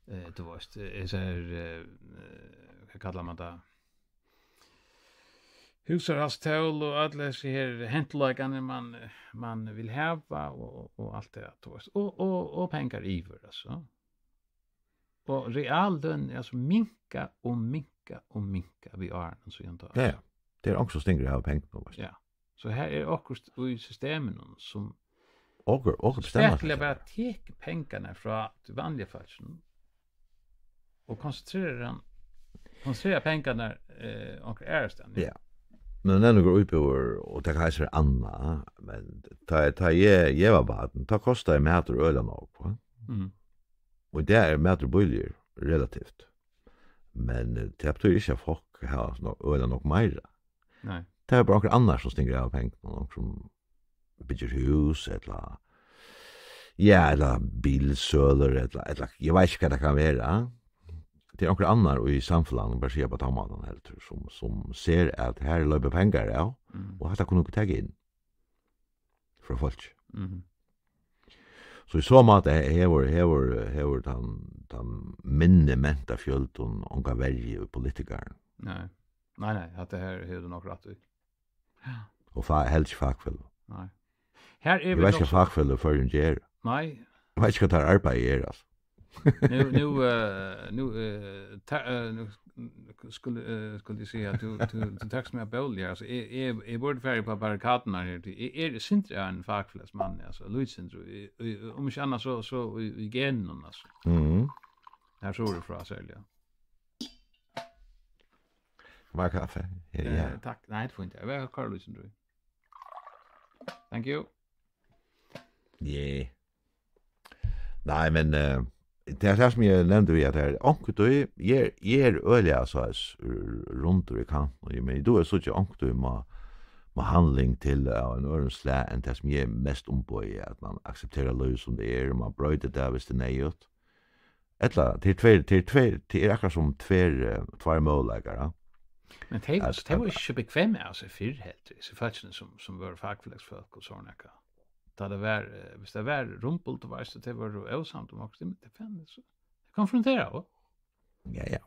eh, tú veist, eh, hesi her, eh, eh, hvat kallar man tað? Húsarhaldstól og allir hesi her hentleikarnir man, man vil hava og, og alt tað, tú veist. Og, og, og pengar yvir, altso. Og reallønin er altso minkað og minkað og minkað við árunum síðan tá. Ja, ja. Tað er onkur sum stingur av pengunum, veitst tú. Ja. So her er okkurt í systeminum sum okur, okur bestemma spakuliga bara tekur pengarnar frá tí vanliga fólkinum og konsentrerar hann, konsentrerar pengarnar, eh, onkra aðrastaðni. Ja. Men nú er okur íbúðir, og tað kann eisini vera annað, men tá, tá eg, eg var barn, tá kostaði matur øgiliga nógv, va? Mhm. Og í dag er matur bíligur, relativt. Men, eh, tað betýðir ikki, at fólk hava so øgiliga nógv meira. Nei. Tað er bara onkur annar, sum stingur av pengunum, onkur sum byggir hús, ella, ja, ella bilsølur, ella, ella, eg veit ikki, hvat tað kann vera. Tað er onkur annar í samfelagnum, bara siga á tann mátan heldur, sum, sum sær, at her loypa pengar av, mm, og hatta kunnu okur taka inn. frá fólki. Mhm. So í so máta he-, hevur, hevur, hevur tann, tann minni menta fjøldin onga verju í politikarum. Nei. Nei, nei, hatta her hevur tú nokk rætt í. Ja. Og fa-, helst ikki fakfeløg. Nei. Her er Eg vit veit ikki, nokk hvat so fakfeløg í Føroyum gera. Nei. Eg veit ikki, hvat teirra arbeiði er, altso. Nú, nú, eh, nú, eh, ta-, eh, nú sk-, skuldi, eh, skuldi eg siga at tú, tú, tú tekur meg bóliga. Altso, eg, eg, eg burdi farið upp á barrikadirnar her. Eg, eg eri sindur av ein fakfelagsmanni, altso, lítið sindur, í, í, um ikki annað, so, so í, í genunum, altso. Mhm. Her so er frá, serliga. Meir kaffi? Ja, ja. Eh, takk. Nei, tað er fínt. Eg vil hava Karl Lúsin, trúgvi. Thank you. Yeah. Nei, men, eh, tað er tað, sum eg nevndi við, at her, onkuntíð, eg er, eg er øgiliga, altso, s-, r-, rundur í kantin, og eg, men eg dugi at síggja onkuntíð má, má handling til av einum øðrum slag enn tað, sum eg mest umboði, at man aksepterar lívið, sum tað er, og man broytir tað, viss tað er neyðugt. Ella, tað er tveir, tað er tveir, tað er akkurát sum tveir, eh, tveir møguleikar, ja. Men tey, At, tey at vóru ikki so bekvem av sær fyrr heldur, hesi fólkini sum, sum vóru fakfelagsfólk og sovorðið nakað. Tá tað var, eh, viss tað var rumbult, tú veitst, at tey vóru ósamd um okkurt, men tað fann so. Tey konfronteraðu. Ja, ja.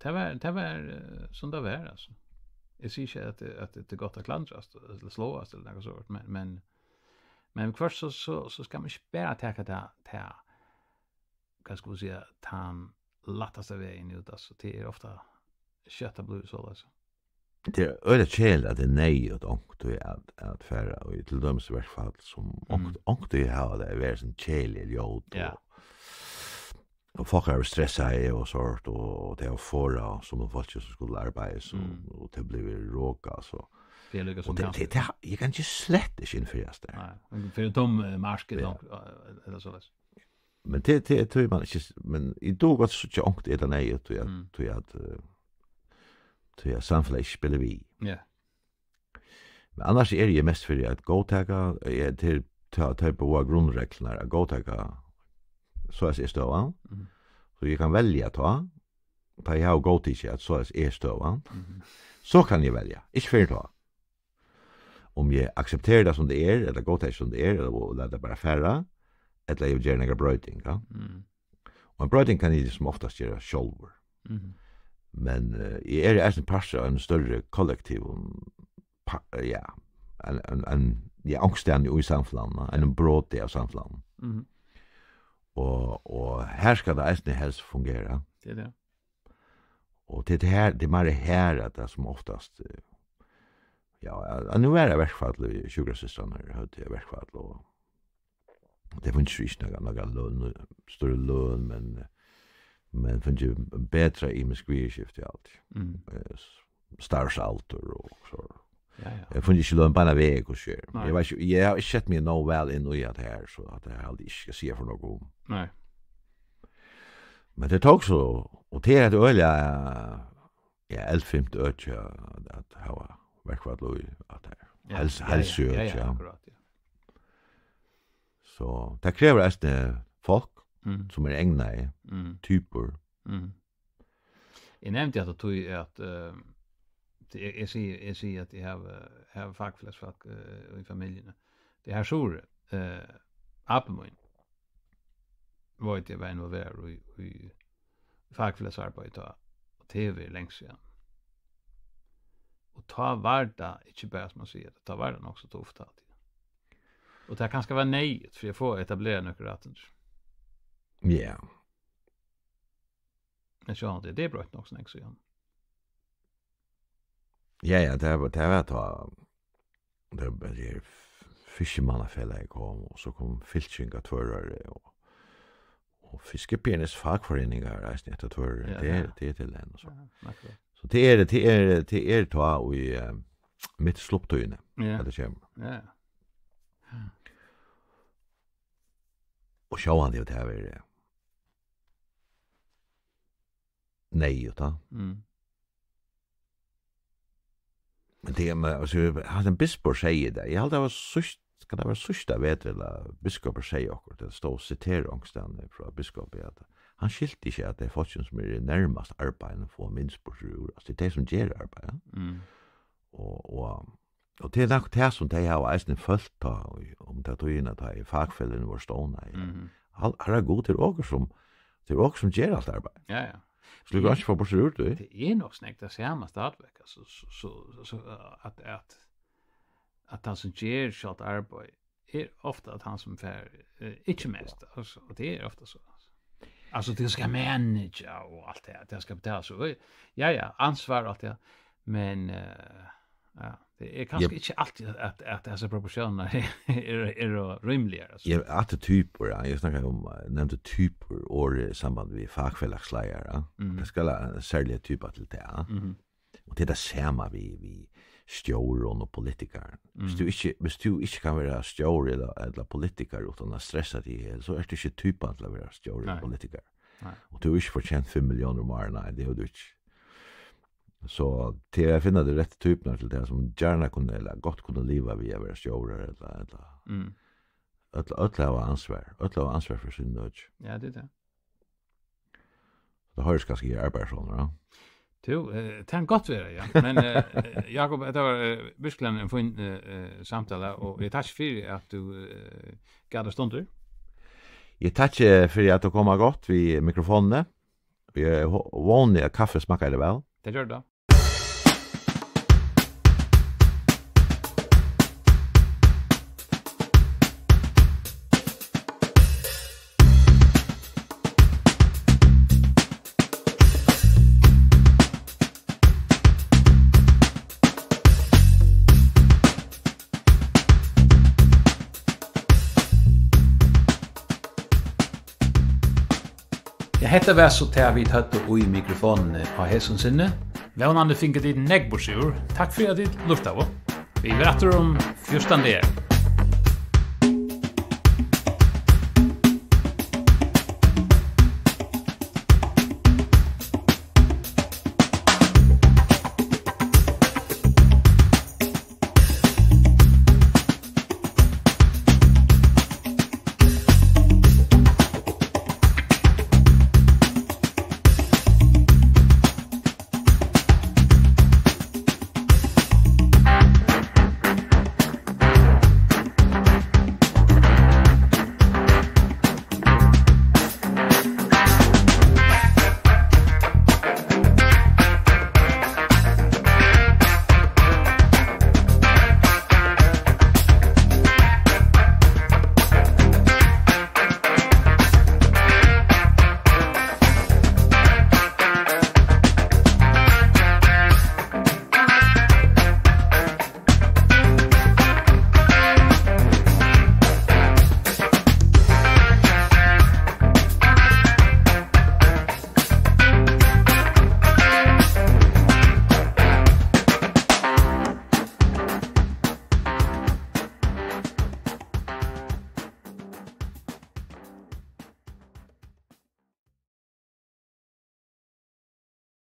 Tað var, tað var, eh, sum tað var, altso. Eg sigi ikki, at, at tað er gott at klandrast, ella sláast, ella nakað sovorðið, men, men, men viðhvørt so, so, so skal man ikki bara taka tað, tað, hvat skal man siga, tann lættasta vegin út, altso, tað er ofta skjótt tað blívur soleiðis. Tað er øgiliga keðiligt, at tað er neyðugt onkuntíð at, at fara í til dømis verkfall, sum Mm. onkuntíð, onkuntíð hava tey verið sum keðilig ljóð, Ja. og, og fólk hava verið stressað og sovorðið, og, og tey hava forðað sum fólk sum skuldu arbeiða, so, Mm. og tað blívur rokað, so. Tað er líka Og sum tað, kanska tað, tað, eg kann ikki slett ikki innfriast har. Nei, men fyri tóm, eh, mark, Ja. langt, eh, ella soleiðis. Men tað, tað, tað man ikki s-, men eg dugi gott at síggja onkuntíð er tað neyðugt, tí at, Mm. tí at, eh, tí at samfelagið ikki spælir við. Ja. Men annars eri eg mest fyri at góðtaka, eh, til, til, til báðar grundreglurnar, at góðtaka, so er støðan. Mhm. So eg kann velja tá, tá eg havi góðtikið, at so er støðan. Mhm. So kann eg velja, ikki fyrr enn tá. Um eg aksepteri tað sum tað er, ella góðtaki sum tað er, ella, og lata tað bara fara, ella eg vil gera nakrar broytingar, ja. Mm. Og ein broyting kann eg sum oftast gera sjálvur. Mhm. Men, eh, eg eri eisini partur av einum størri kollektivum, pa-, ja, ein, ein, ein, ja, onkustaðni í samfelagnum, einum broti av samfelagnum. Mhm. Og, og her skal tað eisini helst fungera. Tað er tað. Og tað er her, tað er meira her, at tað sum oftast, eh, ja, at nú er tað verkfall, sjúkrasystrarnar høvdu verkfall, og tey fingu ikki nakað, nakað løn, størri løn, men, men fingu betra ymisk viðurskifti og alt. Mm. Eh, s-, starvsaldur og so. Ja, ja. Eg fingu ikki løn beinan veg, hvussu er. Nei. Eg veit ikki, eg havi ikki sett meg nóg væl inn í at her, so at eg haldi ikki skal siga for nógv um. Nei. Men tað tók so, og tað er eitt øgiliga, ja, eldfimt øki at, at hava verkfall í, at her. Ja, Hels-, ja, ja, heilsuøki, ja, ja, ja. Akkurát, ja. So, tað krevur eisini fólk, Mm. sum eru egnaðir, Mm. typur. Mm. Eg nevndi hatta tí at, eh, tí eg, eg sigi, eg sigi at eg havi, havi fakfelagsfólk, eh, í familjuni. Tað er her suðuri, eh, abbi mín, veit eg, var involveraður í, í fakfelagsarbeiði tá, og tað er langt síðan. Og tá var tað, ikki bara sum man sigur, tá var tað nokk so tuft, tá. Og tað kanska var neyðugt fyri at fáa etablera nøkur rættindi. Ja. Men sjálvandi, tað er broytt nokk so nógv síðan. Ja, ja, tað var, tað var tá, tað var her Fiskimannafelagið kom, og so kom Fylking á Tvøroyri, og, og fiskipinnarfólk eisini eftir Tvøroyri, Ja, tað er, ja. tað er til enn, og so. Ja, akkurát. So tað er, tað er, tað er tá í, eh, mitt slupptíðini, Ja. at tað kemur. Ja. Og sjálvandi hevur tað verið neyðugt, tá. Mm. Men tað er, men, altso, hasin bispur segði tað. Eg haldi, tað var síðst, kann tað vera síðsta vetur, ella biskupur segði okkurt, tað stóð sitera onkustaðni frá biskopi, at hann skilti ikki, at tey fólkini, sum eru nærmast arbeiðinum, fáa minst burtur úr. Altso, tað er tey, sum gera arbeiðið. Mm. Og, og, og tað er nokk tað, sum tey hava eisini følt tá, og, um ta tíðina, tá ið fakfeløgini vóru stovnað. Mhm. Har, harra Gud, tað er okur sum, tað er okur sum ger alt arbeiði. Ja, ja. Skulu vit ikki fara burtur úr tí? Tað er nokk snakk tað sama stadigvæk, altso, so, so, so, at, at, at hann sum ger sjálvt arbeiðið, er ofta at hann sum fær, eh, ikki mest, altso, og tað er ofta so, altso. Altso, tað skal managera og alt tað, tað skal betalast, og, ja, ja, ansvar og alt tað, men, eh, ja, tað er kanska ikki altíð at, at, at hesar proportiónirnar eru, eru rímiligar, altso. Ja, at tað er typur, ja, eg snakkaði um, eh, nevndi typur, orðið í samband við fakfelagsleiðara, ja. Mhm. Tað skal vera ein serligur typa til tað, ja. Mhm. Og tað er tað sama við, við stjórum og politikarum. Hvis Mm. tú ikki, hvis tú ikki kann vera stjóri ella, ella politikari uttan at stressa teg ihjel, so ert tú ikki typan til at vera stjóri Nei. og politikari. Nei. Og tú hevur ikki fortjent fimm milliónir um árið, nei, tað hevur tú ikki. So tað er at finna tær rættu typurnar til tað sum gjarna kunnu, ella gott kunnu liva við at vera stjórar, ella, ella Mm. øll, øll hava ansvar, øll hava ansvar fyri síni øki. Ja, tað er tað. Tað hoyrist kanska í arbeiðsrónur, ja. Tú, eh, tað kann gott vera, ja. Men, eh, Jakob, tað var, eh, virkuliga ein fín, eh, eh, samtala, og eg takki fyri at tú, eh, gav tær stundir. Eg takki fyri at tú kom á gott við mikrofonini. Eg ho-, vóni at kaffi smakkaði væl. Tað gjørdi tað. Ja, hetta var so tað, vit høvdu í mikrofonini á hesum sinni. Vónandi fingu tit nógv burturúr. Takk fyri, at tit lurtaðu. Vit verða aftur um fjúrtan dagar.